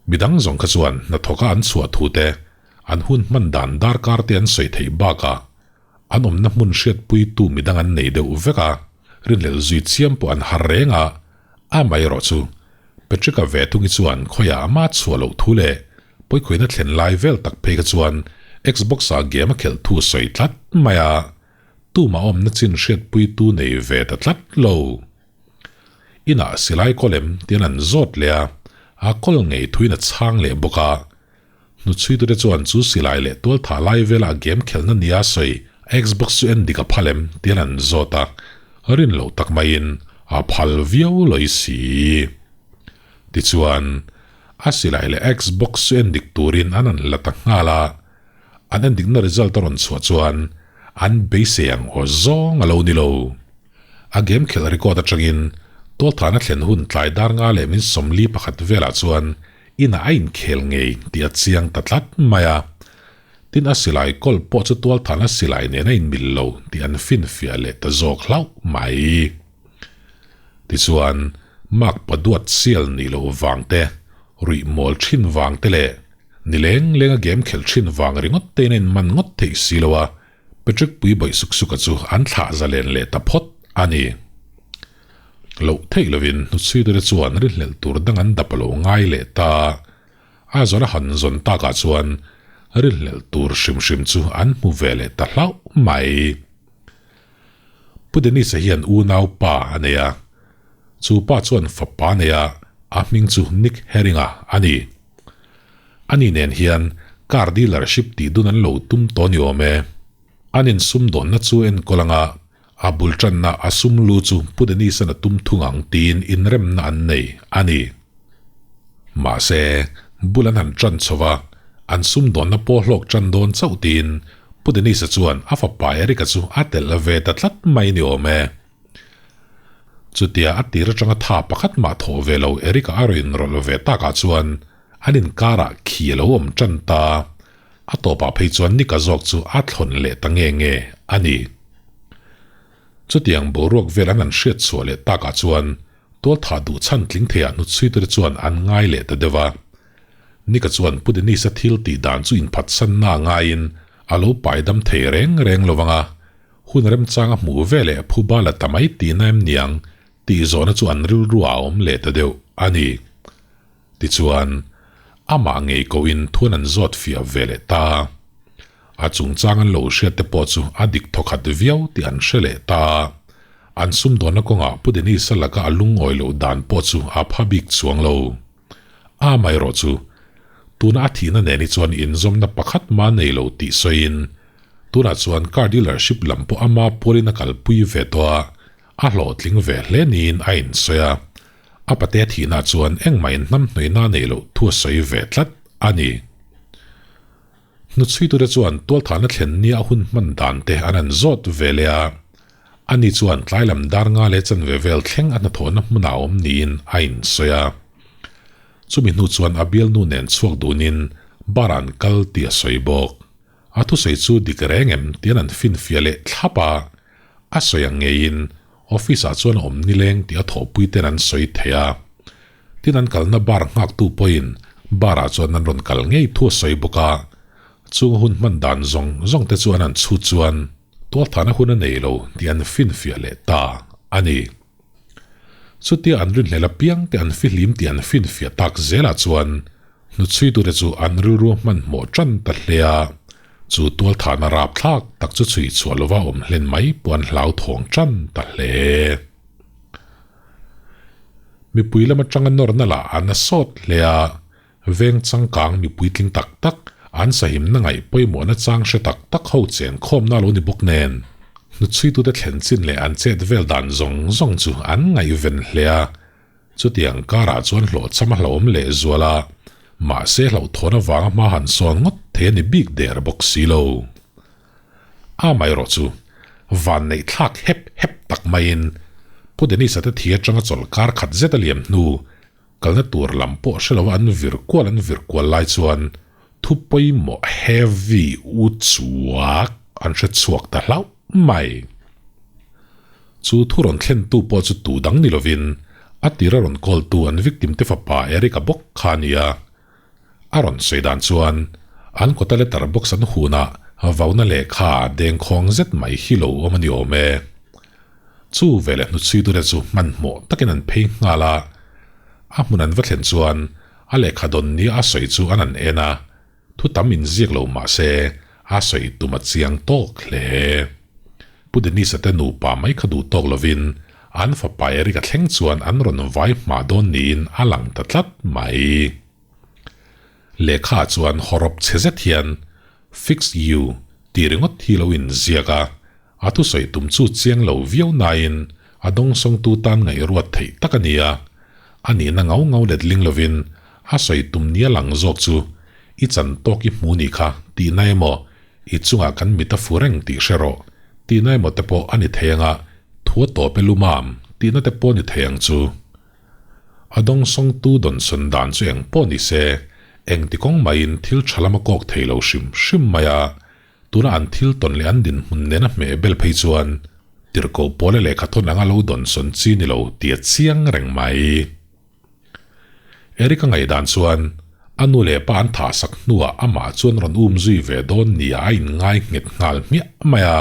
Midang zawng kha chuan hnathawka an chhuah thu te, an hun hman dan darkar te an sawi theih bakah an awmna hmun hriatpuitu midang an nei deuh vek a, rinhlelh zui chiam pawh an har reng a, amaherawh chu Patrick-a ve thungi chuan khawiah ama chhuah loh thu leh pawikhuaina thlen lai vel tak phei kha chuan Xbox-ah game a khelh thu sawi tlat mai a, tumah awmna chin hriatpuitu nei ve ta tlat lo. Inah silai kawl em tian an zawt leh a, a kawl ngei thuin a chhang leh bawk a. Hnuchhuitute chuan chu silai leh tualthah lai vela a game khelhna nia sawi Xbox chu en dik a phal em tian an zawt a, rin loh tak maiin a phal viau lawi si. Tichuan, a silai leh Xbox chu en dik turin an han la ta nghal a, an en dikna result a rawn chhuah chuan an beisei ang aw zawng a lo ni lo. A game khelh record atangin tualthahna thlen hun tlai dar nga leh min 41 velah chuan inah a inkhel ngei tih a chiang ta tlat mai a. Tin a silai kawlh pawh chu tualthahna silai nen a inmil lo tih an finfiah leh ta zawk hlauh mai. Tichuan, Mark Paduat sial nih loh vang te, ruih mawl thin vang te leh ni leng lenga game khelh thin vang ringawt tein a inman ngawt theih si lo a, Patrick pui bawih suk suka chu an thlah zalen leh ta phawt a ni. Loh theih lovin hnuchhuitute chuan rinhlelh tur dang an dap a lo ngai leh ta. A zawn a han zawn takah chuan rinhlelh tur hrim hrim chu an hmu ve leh ta hlauh mai. Pu Dennis-a hian unau pa a nei a, chu pa chuan fapa a nei a, a hming chu Nick Herring-a a ni. Ani nen hian car dealership tih dun an lo tum tawh ni awm e. An insumdawnna chu enkawl anga a bul tanna a sum lu chu Pu Dennis-a'n a tum thung ang tiin inremna an nei a ni. Mahse, bul an han tan chho va, an sumdawnna pawh hlawk tan dawn chauh tiin Pu Dennis-a chuan a fapa Eric-a chu a telh ve ta tlat mai ni awm e. Chutia a tir atanga tha pakhat mah thawh ve lo Eric-a a rawn inrawlh ve takah chuan an inkarah khi a lo awm tan ta. A tawpah phei chuan Nick-a zawk chu a thlawn leh ta nge nge a ni. Chutiang boruak vel an han hriat chhuah leh takah chuan tualthah duh chhan tling theiah hnutchhuitute chuan an ngai leh ta deuh a. Nika chuan Pu Dennis-a thil tih dan chu inphatsanna a ngaiin a lo pai dam thei reng reng lo vang a, hun remchang a hmuh ve leh phuba la ta mai tihna em niang tih zawhna chu an rilru a awm leh ta deuh a ni. Tichuan, amah ngei kohin thuan an zawt fiah ve leh ta. A chungchang an lo hriat te pawh chu a dik thawkhat viau tih an hre leh ta. An sumdawnna kawngah Pu Dennis-a laka a lungawi loh dan pawh chu a pha bik chuang lo. Amaherawh chu, tuna a thihna nen hi chuan inzawmna pakhat mah nei lo tih sawiin, tunah chuan car dealership lam pawh ama pualin a kalpui ve tawh a, a hlawhtling ve hle niin a insawi a. A pate thihna chuan engmah inhnamhnawihna nei loh thu a sawi ve tlat a ni. Hnuchhuitute chuan tualthahna thlen nia a hun hman dan te an han zawt ve leh a, ani chuan tlai lam dar nga leh chanve vel thleng a hnathawhna hmunah a awm niin a insawi a. Chumi hnu chuan a bialnu nen chhuak dunin bar ah an kal tih a sawi bawk. A thusawi chu dik reng em tian an finfiah leh thlap a, a sawi ang ngeiin office ah chuan a awm nileng tih a thawhpui ten an sawi thei a. Tin an kalna bar nghaktu pawhin bar ah chuan an rawn kal ngei thu a sawi bawk a, chung hun hman dan zawng zawng te chu an han chhut chuan tualthahna hun a nei lo tih an finfiah leh ta a ni. Chutia an rinhlelh apiang te an fihlim tih an finfiah tak zelah chuan hnuchhuitute chu an rilru hmanhmawh tan ta hle a, chu tualthahna rapthlak tak chu chhui chhuah lova awm hlen mai pawh an hlauthawng tan ta hle. Mipui lam atanga nawrna lah an a sawt hle a, veng changkang mipui tling tak tak, an sahimna ngaih pawimawhna chang hre tak tak ho chen khawmna lo ni bawk nen, hnuchhuitute thlen chin leh an chet vel dan zawng zawng chu an ngaihven hle a. Chutiang karah chuan hlawhchham a hlauhawm leh zual a, mahse hlauhthawn avanga hma han sawn ngawt thei a ni bik der bawk si lo. Amaherawh chu, van neih thlak hep hep tak maiin Pu Dennis-a te thi atanga chawlh kar khat zet a liam hnu, kalna tur lam pawh hre lova an vir kual an vir kual lai chuan thu pawimawh heavy u chuak an hre chhuak ta hlauh mai. Chu thu rawn thlentu pawh chu tu dang ni lovin a tira rawn call-tu an victim te fapa Eric-a bawk kha a ni a. A rawn sawi dan chuan an kawta letter box an hunah vauna lehkha dengkhawng zet mai hi lo awm a ni awm e. Chu veleh hnuchhuitute chu hmanhmawh takin an phei nghal a, a hmun an va thlen chuan a lehkha dawn nia a sawi chu an han en a, thu tam inziak lo mah se a sawi tum a chiang tawk hle. Pu Dennis-a te nupa mai kha duh tawk lovin an fapa Eric-a thleng chuan an rawn vai hma dawn niin a lang ta tlat mai. Lehkha ah chuan hawrawp chhe zet hian Fix you tih ringawt hi lo inziak a, a thusawi tum chu chiang lo viau nain a dawngsawngtu tan ngaihruat theih tak a ni a, a nihna ngau ngau letling lovin a sawi tum nia lang zawk chu i chan tawk i hmu ni kha tihna emaw I chungah kan mit a fu reng tih hre rawh, tihna emaw te pawh a ni thei anga, thu a tawp e lumam, tihna te pawh a ni thei ang chu. A dawngsawngtu dawnsawn dan chu eng pawh ni se, engti kawng maiin thil tha lam a kawk thei lo hrim hrim mai a, tuna an thil tawn leh an dinhmun nena hmeh bel phei chuan tirhkoh pawla lehkha thawn anga lo dawnsawn chi ni lo tih a chiang reng mai. Eric a ngaihdan chuan a nu leh pa an thah sak hnuah amah chuan rawn um zui ve dawn nia a inngai nghet nghal hmiah mai a.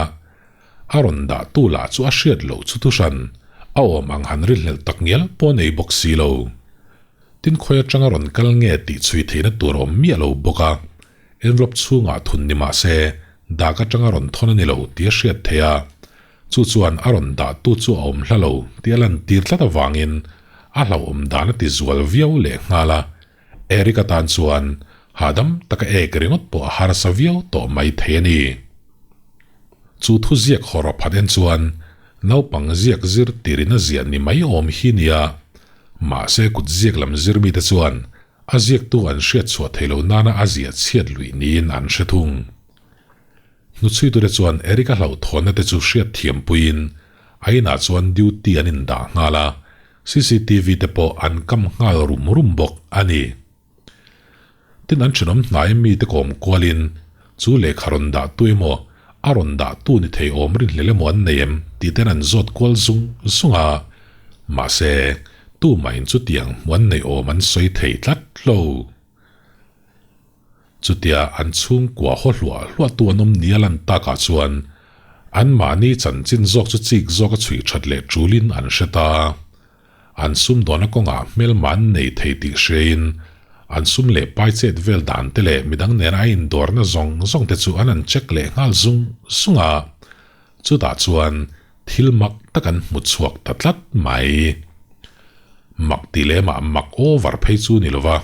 A rawn dah tu lah chu a hriat loh chu thuhran a awm ang han rilhlelh tak ngial pawh a nei bawk si lo. Tin khawi atanga rawn kal nge tih chhui theihna tur a awm miah lo bawk a, envelope chhungah thun ni mah se dak atanga rawn thawn a ni lo tih a hriat theih a. Chu chuan a rawn dah tu chu a awm hla lo tih a lantir tlat avangin a hlauhawm dan a ti zual viau leh nghal a, Eric atan chuan hahdam taka ek ringawt pawh a harsa viau tawh mai thei a ni. Chu thu ziak hawrawp han en chuan naupang ziak zir tirin a ziah ni mai awm hi nia, mahse kut ziak lam zir mite chuan a ziaktu an hriat chhuah thei lo nana a ziah chhiat luih niin an hre thung. Hnuchhuitute chuan Eric-a hlauhthawnna te chu hriat thiam puiin a inah chuan duty an indah nghal a, cctv te pawh an kam nghal rum rum bawk a ni. Tin an thenawm hnai mite kawm kualin chu lehkha rawn dah tu emaw A rawn dah tu ni thei awm rinhlel emaw an nei em tih ten an zawt kual zung zung a, mahse tumahin chutiang hmuh an neih awm an sawi thei tlat lo. Chutia an chhungkua haw hluah hluah tu an awm ni a lan takah chuan anmahni chanchin zawk chu chik zawk a chhuih that leh tulin an hre ta. An sumdawna kawngah hmelma an nei thei tih hriain an sum leh pai chet vel dan te leh midang nena a indawrna zawng zawng te chu an han check leh nghal zung zung a, chutah chuan thil mak tak an hmu chhuak ta tlat mai. Mak tih lemah mak over phei chu ni lova,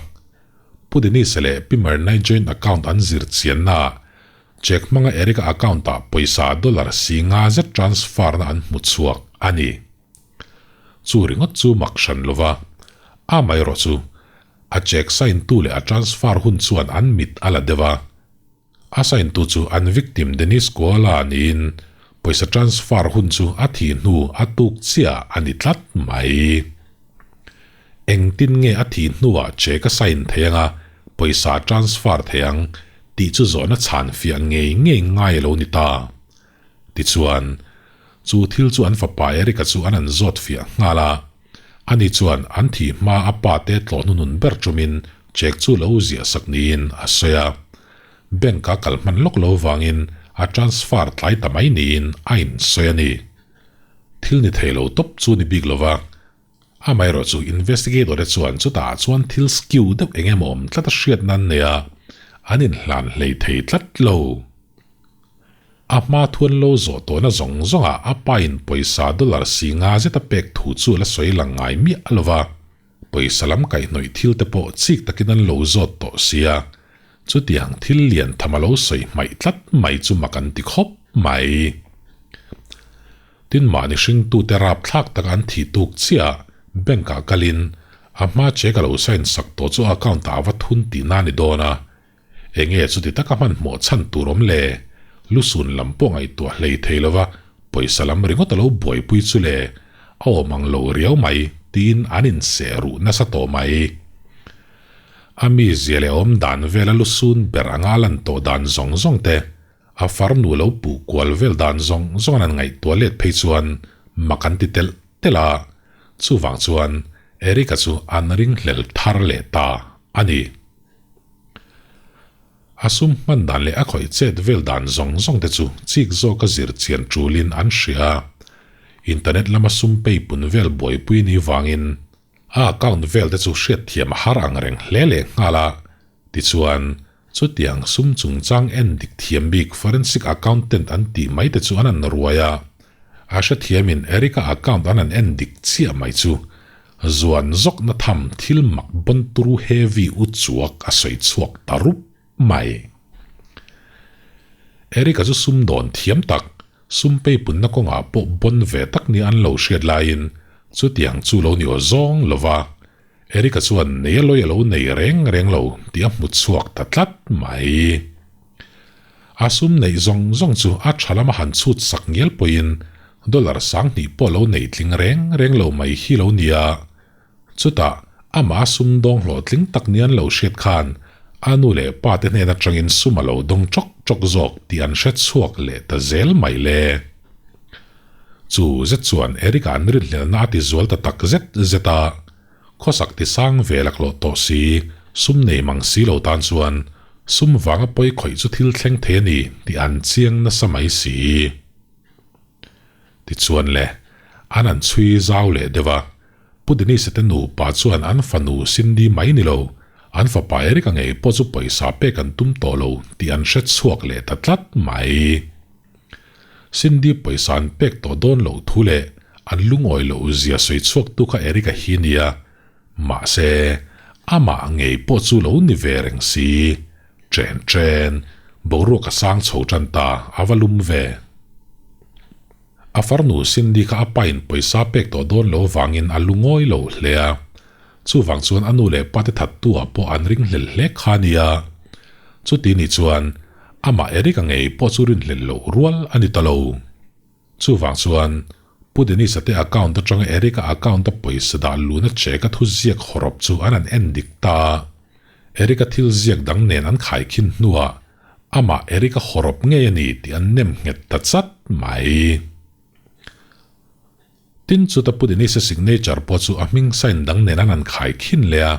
Pu Denise leh Pi Mernai joint account an zir chiannaah check hmanga Eric-a account-ah pawisa dollar si nga zet transfer-na an hmu chhuak a ni. Chu ringawt chu mak hran lova, amaherawh chu a check sign tu leh a transfer hun chuan an mit a la deuh a. A sign tu chu an victim Dennis Koala niin pawisa transfer hun chu a thih hnu a tuk chiah a ni tlat mai. Engtin nge a thih hnuah check a sign thei anga pawisa a transfer thei ang tih chu zawhna chhan fiah ngei ngei ngai a lo ni ta. Tichuan, chu thil chu an fapa Eric-a chu an an zawt fiah nghal a. Ani chuan an thih hma a pa te tlawh hnunun ber tumin check chu lo ziah sak niin a sawi a. Bank-a kal hman lawk lo vangin a transfer tlai ta mai niin a insawi a ni. Thil ni thei lo tawp chu ni bik lova, amaherawh chu investigator te chuan chutah chuan thil skew deuh eng emaw awm tlat a hriat nan nei a, an inhlan hlei thei tlat lo. A hma thuan lo zawh tawhna zawng zawngah a pain pawisa dollar si nga zet a pek thu chu la sawi lang ngai miah lo va, pawisa lam kaihhnawih thil te pawh chik takin an lo zawt tawh sia, chutiang thil lian tham a lo sawi hmaih tlat mai chu mak an ti khawp mai. Tin mahni hringtute rapthlak taka an thih tuk chiah bank ah kalin a hma check a lo sign sak tawh chu account ah a va thun tihna a ni dawn a, Enge chuti taka hmanhmawh chhan tur awm le? Lusun lam pawh ngaihtuah hlei thei lova pawisa lam ringawt a lo buaipui chu le, a awm ang lo riau mai tiin an inseh ruh nasa tawh mai. A mizia leh awm dan vela lusun ber anga a lan tawh dan zawng zawng te, a farnu lo puh kual vel dan zawng zawng an han ngaihtuah let phei chuan mak an ti telh telh a, chuvang chuan Eric-a chu an ringhlel thar leh ta a ni. A sum hman dan leh a khawih chet vel dan zawng zawng te chu chik zawka zir chian tulin an hria a. Internet lama sum pei pun vel buaipui ni vangin a account vel te chu hriatthiam a har ang reng hle leh nghal a. Tichuan, chutiang sum chungchang en dik thiam bik forensic accountant an tih mai te chu an an ruai a. A hrethiamin Eric-a account an an en dik chiah mai chu Zuan zawkna tham thil mak bawn turu heavy u chuak a sawi chhuak ta rup mai. Eric-a chu sum dawn thiam tak, sum peipunna kawngah pawh bawn ve tak nia an lo hriat laiin chutiang chu lo ni aw zawng lo va, Eric-a chuan nei a lawi a lo nei reng reng lo tih a hmu chhuak ta tlat mai. A sum neih zawng zawng chu a tha lama han chhut sak ngial pawhin dollar 2000 pawh lo nei tling reng reng lo mai hi lo nia. Chutah amah a sum dawng hlawhtling tak nia an lo hriat khan a nu leh pa te hnen atangin sum a lo dawng chawk chawk zawk tih an hre chhuak leh ta zel mai le. Chu zet chuan Eric-a an rinhlelna a ti zual ta tak zet zet a. Khawsak ti sang ve laklawh tawh si, sum nei mang si lo tan chuan sum vanga pawi khawih chu thil thleng thei a ni tih an chiang nasa mai si. Tichuan le, an an chhui zau leh deuh a, Pu Denise te nupa chuan an fanu Cindy mai ni lo, an fapa Eric-a ngei pawh chu pawisa pek an tum tawh lo tih an hre chhuak leh ta tlat mai. Cindy pawisa an pek tawh dawn loh thu leh an lungawi loh zia sawi chhuak tu kha Eric-a hi nia, mahse amah ngei pawh chu lo ni ve reng si. Chen chen, boruak a sang chho tan ta, a va lum ve. A farnu Cindy kha a pain pawisa pek tawh dawn lo vangin a lungawi lo hle a, chuvang chuan a nu leh pa te thattu ah pawh an ringhlel hle kha nia. Chuti ni chuan Amah Eric-a ngei pawh chu rinhlelh loh rual a ni ta lo. Chuvang chuan Pu Dennis-a te account atanga Eric-a account-a pawisa dah luhna check-a thu ziak hawrawp chu an han en dik ta a. Eric-a thil ziak dang nen an khaikhin hnuah Amah Eric-a hawrawp ngei a ni tih an nem nghet ta chat mai. Tin, chuta Pu Dennis-a signature pawh chu a hming sign dang nen an han khai khin leh a,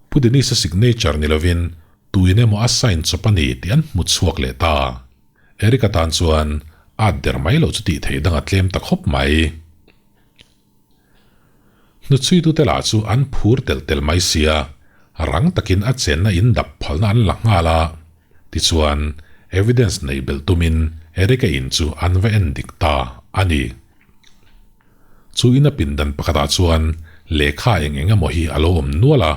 Pu Dennis-a signature ni lovin tuin emaw a sign chawp a ni tih an hmu chhuak leh ta. Eric-a tan chuan at der mai loh chu tih theih dang a tlem ta khawp mai. Hnuchhuitute lah chu an phur telh telh mai sia, rang takin a chenna in dap phalna an la nghal a. Tichuan, evidence nei belh tumin Eric-a in chu an va en dik ta a ni. Chu ina pindan pakhatah chuan lehkha eng eng emaw hi a lo awm nual a,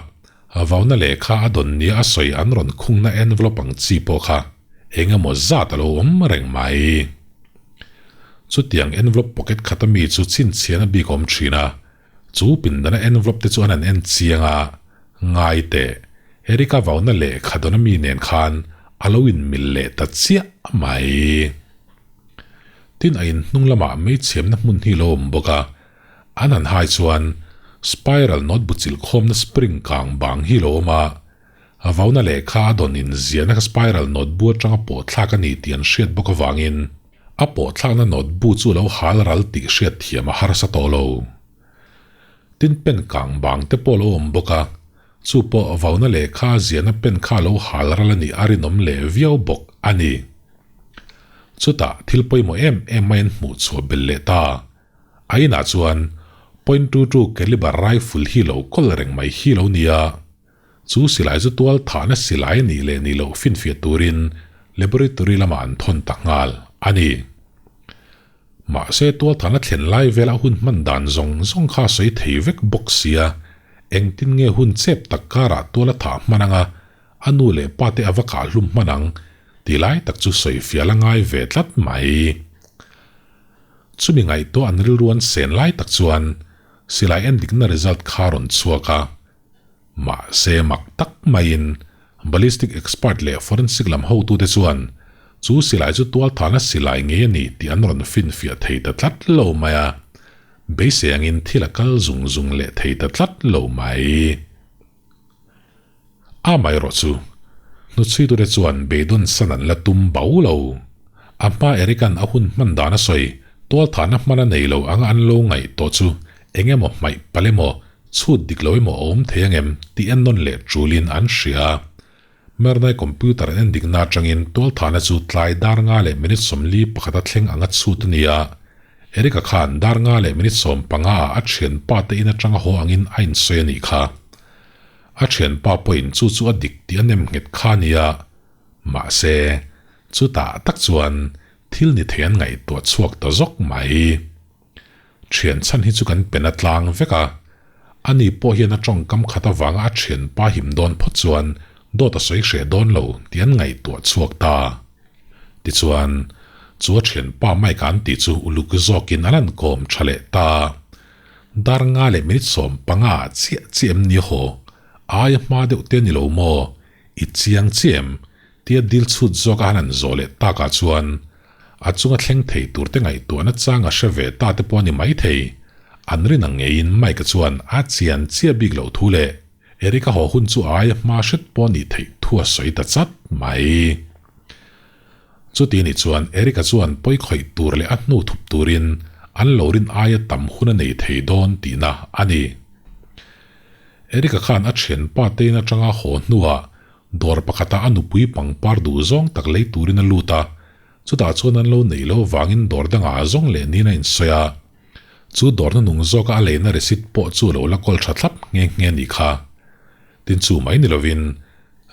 vauna lehkha a dawn nia a sawi an rawn khungna envelope ang chi pawh kha eng emaw zat a lo awm reng mai. Chutiang envelope pocket khat ami chu chhinchhian a bik awm thin a, chu pindana envelope te chu an han en chiang a, ngai teh, Erica vauna lehkha dawn ami nen khan a lo inmil leh ta chiah mai. Tin a in hnung lamah meichhiamna hmun hi lo awm bawk a, an han hai chuan spiral note bu chilh khawmna spring kang bang hi lo awm a, a vauna lehkha a dawn in ziahna kha spiral note bu atanga pawh thlak a ni tih an hriat bawk avangin a pawh thlakna note bu chu lo hal ral tih hriat thiam a harsa tawh lo. Tin pen kang bang te pawh lo awm bawk a, chu pawh vauna lehkha a ziahna pen kha lo hal ral a nih a rinawm leh viau bawk a ni. Chutah thil pawimawh em em mai an hmuh chhuah belh leh ta. A inah chuan .22 caliber rifle hi lo kawl reng mai hi lo nia. Chu silai chu tual thahna silai a nih leh nih loh finfiah turin laboratory lamah an thawn ta nghal a ni. Mahse tual thahna thlen lai vela hun hman dan zawng zawng kha a sawi thei vek bawk sia, engtin nge hun chep tak karah tual a thah hman anga a nu leh pa te a va kah hlum hman ang ti lai tak chu sawi fial a ngai ve tlat mai. Chumi ngaihtuah an rilru an sen lai tak chuan silai endikna result kha a rawn chhuak a, Mahse mak tak maiin ballistic expert leh forensic lam hotute chuan chu silai chu tualthahna silai ngei a ni tih an rawn finfiah thei ta tlat lo mai a, beisei angin thil a kal zung zung leh thei ta tlat lo mai. Amaherawh chu hnuchhuitute chuan beidawn san an la tum bau lo. A hma Eric-a'n a hun hman dan a sawi, tualthahna hman a nei lo anga an lo ngaih tawh chu eng emaw hmaih palh emaw Chhut dik lo emaw a awm thei angem tih en nawn leh tulin an hria. Mernai computer an en dikna atangin tualthahna chu tlai dar nga leh minute 41 a thleng anga chhut a ni a. Eric-a khan dar nga leh minute 15 ah a thianpa te in atanga haw angin a insawi a nih kha. A thianpa pawhin chu chu a dik tih a nem nghet kha a ni a. Mahse, chutah tak chuan thil ni thei an ngaihtuah chhuak ta zawk mai. Thian chhan hi chu kan pen a tlang vek a, ani pawh hian a tawngkam khat avanga a thianpa him dawn phawt chuan dawt a sawi hreh dawn lo tih an ngaihtuah chhuak ta. Tichuan, chu a thianpa Mike-a an tih chu uluk zawkin an han kawm tha leh ta. Dar nga leh minute 15 ah chiah chiah em ni haw? Aia hma deuh te ni lo maw? I chiang chiah em? Tia dil chhut zawk a han han zawh leh takah chuan A chunga thleng thei turte ngaihtuahna chang a hre ve ta te pawh a ni maithei. An rin ang ngeiin Mike-a chuan a chian chiah bik loh thu leh Eric-a haw hun chu a aia hma hret pawh a nih theih thu a sawi ta chat mai. Chuti ni chuan Eric-a chuan pawi khawih tur leh a hnu thup turin an lo rin aia tam hun a nei thei dawn tihna a ni. Eric-a khan a thianpa te in atanga haw hnuah Dawr pakhatah a nupui pangpar duh zawng tak lei turin a lut a, chutah chuan an lo neih loh avangin dawr dangah a zawng leh niin a insawi a. Chu dawrna nung zawka a leina receipt pawh chu a lo la kawl tha thlap nghe nghe a nih kha. Tin chu mai ni lovin,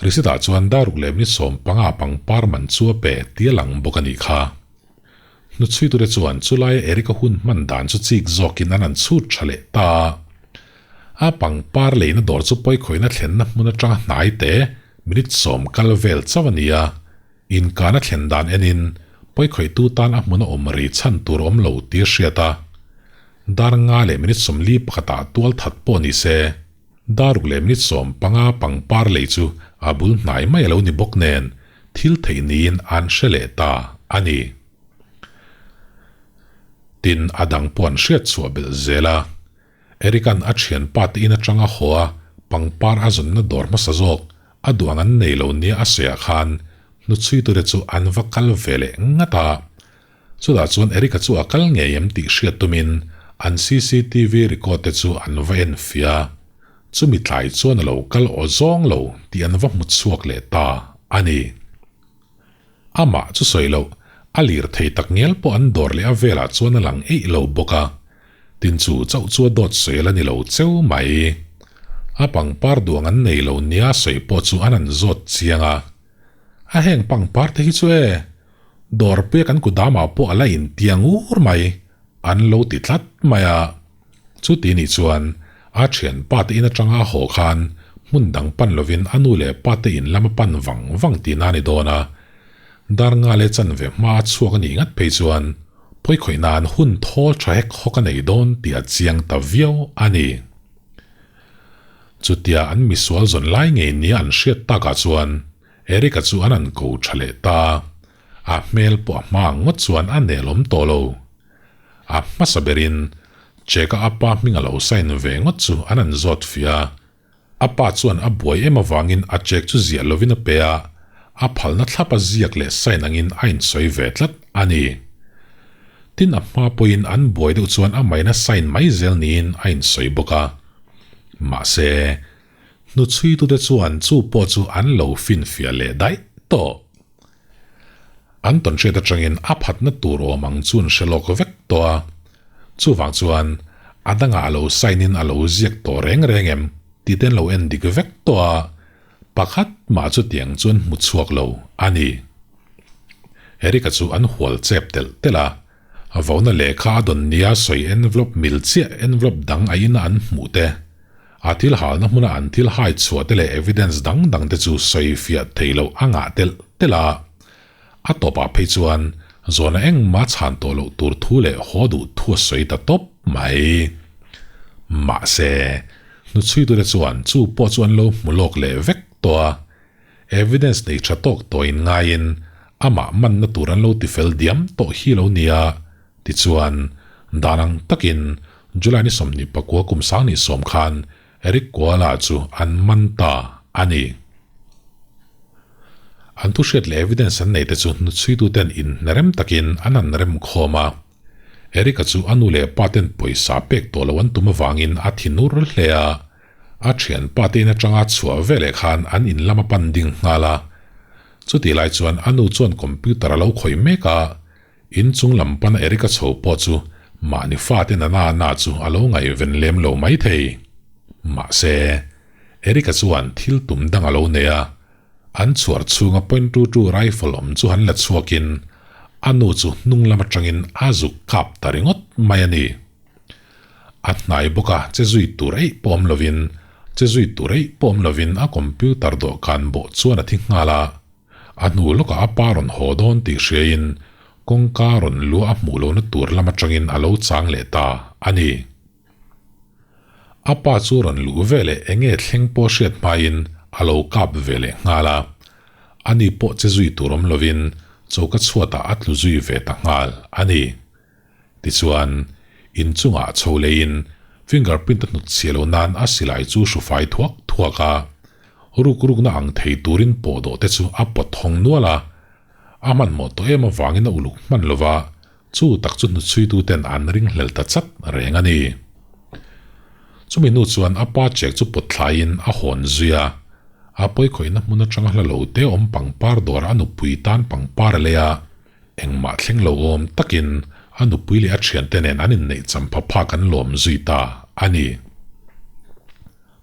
receipt ah chuan daruk leh minute 15 pangpar man chu a pe tih a lang bawk a nih kha. Hnuchhuitute chuan chulaia Eric-a hun hman dan chu chik zawkin an han chhut tha leh ta a. A pangpar leina dawr chu pawikhawihna thlenna hmun atanga hnai te minute 10 kal vel chauh a ni a. Inkana thlen dan enin pawikhawihtu tan a hmuna awm ri chhan tur awm lo tih a hriat a. Dar nga leh minute 41 ah tual that pawh ni se, daruk leh minute 15 pangpar lei chu a bul hnai mai a lo ni bawk nen thil theih niin an hre leh ta a ni. Tin, a dang pawh an hriat chhuah belh zel a. Eric-a'n a thianpa te in atanga haw a pangpar a zawnna dawr hmasa zawk a duh ang an nei lo nia a sawiah khan Hnuchhuitute chu an va kal ve leh ngat a. Chutah chuan Eric-a chu a kal ngei em tih hriat tumin an cctv record te chu an va en fiah a. Chumi tlai chuan a lo kal aw zawng lo tih an va hmu chhuak leh ta a ni. Amah chu sawi loh, a lir thei tak ngial pawh an dawr leh a velah chuan a lang eih lo bawk a. Tin chu chauh chu a dawt sawi la ni lo cheu mai. A pangpar duang an nei lo nia sawi pawh chu an an zawt chiang a. A heng pangpar te hi chu e, dawr pek an kudamah pawh a la intiang ur mai, an lo ti tlat mai a. Chuti nih chuan a thianpa te in atanga a haw khan hmun dang pan lovin a nu leh pa te in lam a pan vang vang tihna a ni dawn a. Dar nga leh chanve hma a chhuak a nih ngat phei chuan pawikhawih nan hun thawl tha hek hawk a nei dawn tih a chiang ta viau a ni. Chutia an misual zawn lai ngei nia an hriat takah chuan Eric-a chu an an ko tha leh ta. A hmel pawh a hma ang ngawt chuan a nelawm tawh lo. A hmasa berin Cheka a pa hming a lo sign ve ngawt chu an an zawt fiah a. A pa chuan a buai em avangin a check chu ziah lovin a pe a, a phalna thlap a ziak leh sign angin a insawi ve tlat a ni. Tin a hma pawhin an buai deuh chuan a maina sign mai zel niin a insawi bawk a. Mahse, hnuchhuitute chuan chu pawh chu an lo finfiah leh daih tawh. An tawnhriat atangin a phatna tur awm ang chu an hre lawk vek tawh a, chuvang chuan a dangah a lo sign in a lo ziak tawh reng reng em tih te an lo en dik vek tawh a, pakhat mah chutiang chu an hmu chhuak lo a ni. Eric-a chu an hual chep telh telh a, Vauna lehkha a dawn nia sawi envelope mil chiah envelope dang a ina an hmuh te, a thil halna hmuna an thil hai chhuah te leh evidence dang dang te chu sawi fiah thei loh a ngah telh telh a. A tawpah phei chuan zawhna engmah chhan tawh loh tur thu leh haw duh thu a sawi ta tawp mai. Mahse, hnuchhuitute chuan chu pawh chu an lo hmu lawk leh vek tawh a. Evidence nei tha tawk tawhin ngaiin amah manna tur an lo tifel diam tawh hi lo nia, tichuan dan ang takin July ni 29 kum 2010 khan Eric Koala chu an man ta a ni. An thuhriat leh evidence an neite chu hnuchhuituten inhnerem takin an han rem khawm a. Eric-a chu a nu leh pa ten pawisa pek tawh lo an tum avangin a thinur hle a. A thianpa te in atanga chhuah veleh khan an in lam a pan ding nghal a. Chutih lai chuan a nu chuan computer a lo khawih mek a, in chung lam pana Eric-a chho pawh chu mahni fate nana na chu a lo ngaihven lem lo maithei. Mahse, Eric-a chuan thil tum dang a lo nei a, an chhuar chhunga point 22 rifle awm chu han la chhuakin a nu chu hnung lam atangin a zuk kap ta ringawt mai a ni. A hnai bawk a, che zui tur eih pawh awm lovin, che zui tur eih pawh awm lovin a computer dawhkan bawh chuan a thi nghal a. A hnu lawkah a pa rawn haw dawn tih hriain kawngka rawn luah a hmuh lohna tur lam atangin a lo chang leh ta a ni. A pa chu rawn luh veleh eng nge thleng pawh hriat hmain a lo kap ve leh nghal a. Ani pawh che zui tur awm lovin choka chhuatah a tlu zui ve ta nghal a ni. Tichuan, inchungah chho leiin fingerprint a hnut chhiah lo nan a silai chu hrufai thuak thuak a, ruk rukna ang thei turin pawhdawh te chu a pawt hawng nual a. A hmanhmawh tawh em avangin a uluk hman lo va, chu tak chu hnuchhuituten an ringhlel ta chat reng a ni. Chumi hnu chuan a pa chek chu pawt thlaiin a hawn zui a, a pawikhawihna hmun atanga hla lo te awm pangpar dawrah a nupui tan pangpar a lei a, Engmah thleng lo awm takin a nupui leh a thiante nen an inneih champha phak an lawm zui ta a ni.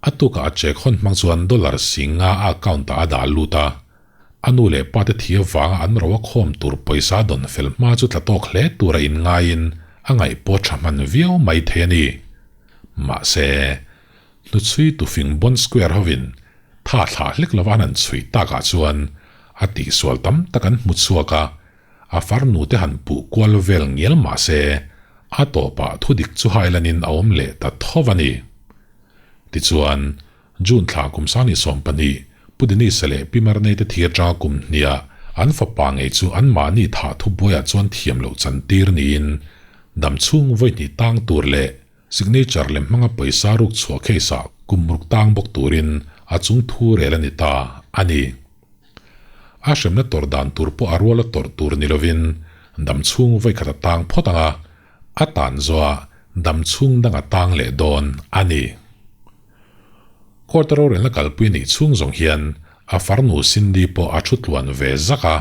A tukah a check hawn hmang chuan dollar singa a account ah a dah lut a, a nu leh pa te thi avanga an ro a khawm tur pawisa dawn fel hma chu tla tawk hle tura inngaiin a ngaih pawh tha hman viau mai thei a ni. Mahse, Hnuchhui tufing Bond Square hovin tha thlah hlek lova an han chhui takah chuan a tihsual tam tak an hmu chhuak a, a farnu te han puh kual vel ngial mah se a tawpah thudik chu hailanin a awm leh ta tho a ni. Tichuan, June thla kum 22 Pu Denise-a leh Pi Marnei te thi atanga kum hniah an fapa ngei chu anmahni thah thubuaiah chuan thiam loh chantir niin damchhung vawi hnih tang tur leh Signature lem hmanga pawisa ruk chhuah case ah kum ruk tang bawk turin a chung thu rel a ni ta a ni. A hremna tawrh dan tur pawh a ruala tawrh tur ni lovin dam chhung vawikhat a tang phawt ang a, a tan zawhah dam chhung dang a tang leh dawn a ni. Court a rorelna kalpui nih chhung zawng hian a farnu Cindy pawh a thu tluan ve zak a,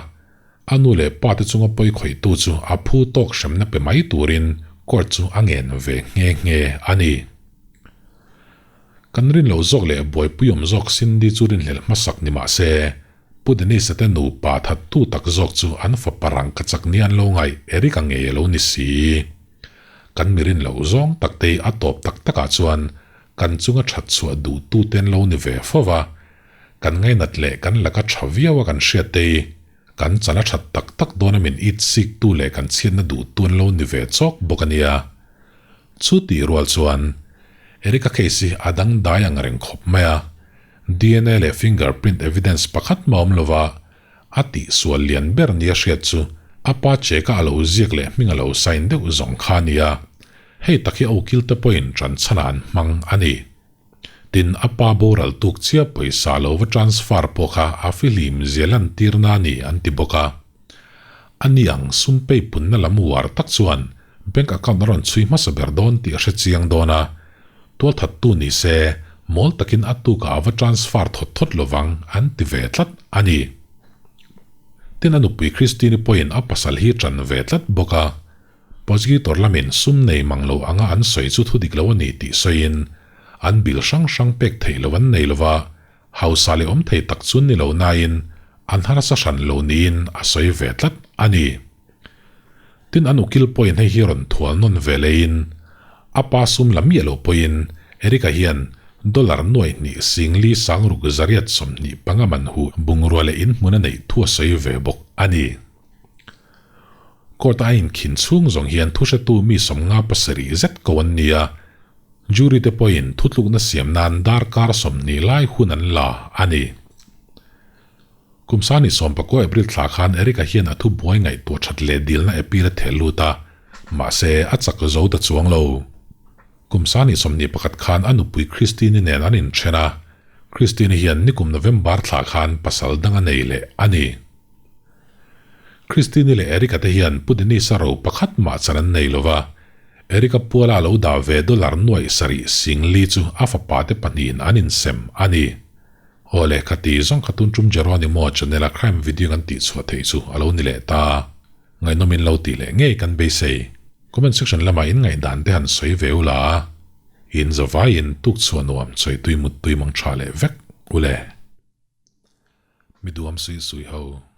a nu leh pa te chunga pawi khawihtu chu a phu tawk hremna pe mai turin court chu a ngen ve nghe nghe a ni. Kan rin loh zawk leh buaipui awm zawk Cindy chu rinhlelh hmasak ni mah se, Pu Dennis-a te nupa thattu tak zawk chu an fapa rangka chak ni an lo ngaih Eric-a ngei a lo ni si. Kan mi rin loh zawng tak te hi a tawp tak takah chuan kan chunga that chhuah duhtu te an lo ni ve fo va, kan ngainat leh kan laka tha viau a kan hriat te hi kan chan a that tak tak dawn a min it siktu leh kan chhiatna duhtu an lo ni ve chawk bawk a nia. Chu tih rual chuan Erica case hi a dangdai ang reng khawp mai a, DNA leh fingerprint evidence pakhat mah awm lova a tihsual lian ber nia hriat chu a pa check-a a lo ziak leh hming a lo sign deuh zawng kha a ni a, hei tak hi a ukil te pawhin ṭan chhanah an hmang a ni. Tin, a pa boral tuk chiah pawisa lo va transfer pawh kha a fihlim zia lantirna a ni an ti bawk a. A ni ang sum pay punna lam uar tak chuan bank account a rawn chhui hmasa ber dawn tih a hre chiang dawn a, tualthattu ni se mawl takin a tukah a va transfer thawt thawt lovang an ti ve tlat a ni. Tin a nupui Christine-i pawhin a pasal hi ṭan ve tlat bawk a, Prosecutor lamin sum nei mang lo anga an sawi chu thu dik lo a ni tih sawiin an bill hrang hrang pek theih lo an nei lova, Hausa leh awm thei tak chu ni lo nain an harsa hran lo niin a sawi ve tlat a ni. Tin an ukil pawhin hei hi rawn thual nawn ve leiin a pa sum la miah lo pawhin Eric-a hian dollar nuaih hnih singli sangruk zariat 25 man huh bungrua leh inhmun a neih thu a sawi ve bawk a ni. Court-a a inkhin chhung zawng hian thuhretu mi 57 zet ko an ni a, Jury te pawhin thutlukna siam nan darkar 20 lai hun an la a ni. Kum sani 19 April thla khan Eric-a hian a thubuai ngaihtuah that leh dilna appeal a theh lut a, mahse a chak zo ta chuang lo. Kum sani 21 khan a nupui Christine-i nen an inthen a, Christine-i hian nikum November thla khan pasal dang a nei leh a ni. Christine-i leh Eric-a te hian Pu Dennis-a ro pakhat mah chan an nei lova, Eric-a puala a lo dah ve dollar nuaih sarih singli chu a fapa te pahnihin an insem a ni. Aw le, khati zawng kha tun tum Jeronimo channel-a crime video kan tihchhuah theih chu a lo ni leh ta. Ngaihnawm in lo tih leh ngei kan beisei. Comment section lamah in ngaihdan te han sawi ve ula a, in zavaiin tukchhuah nuam chawitui muttui mang tha leh vek ule. Mi duam sui sui ho.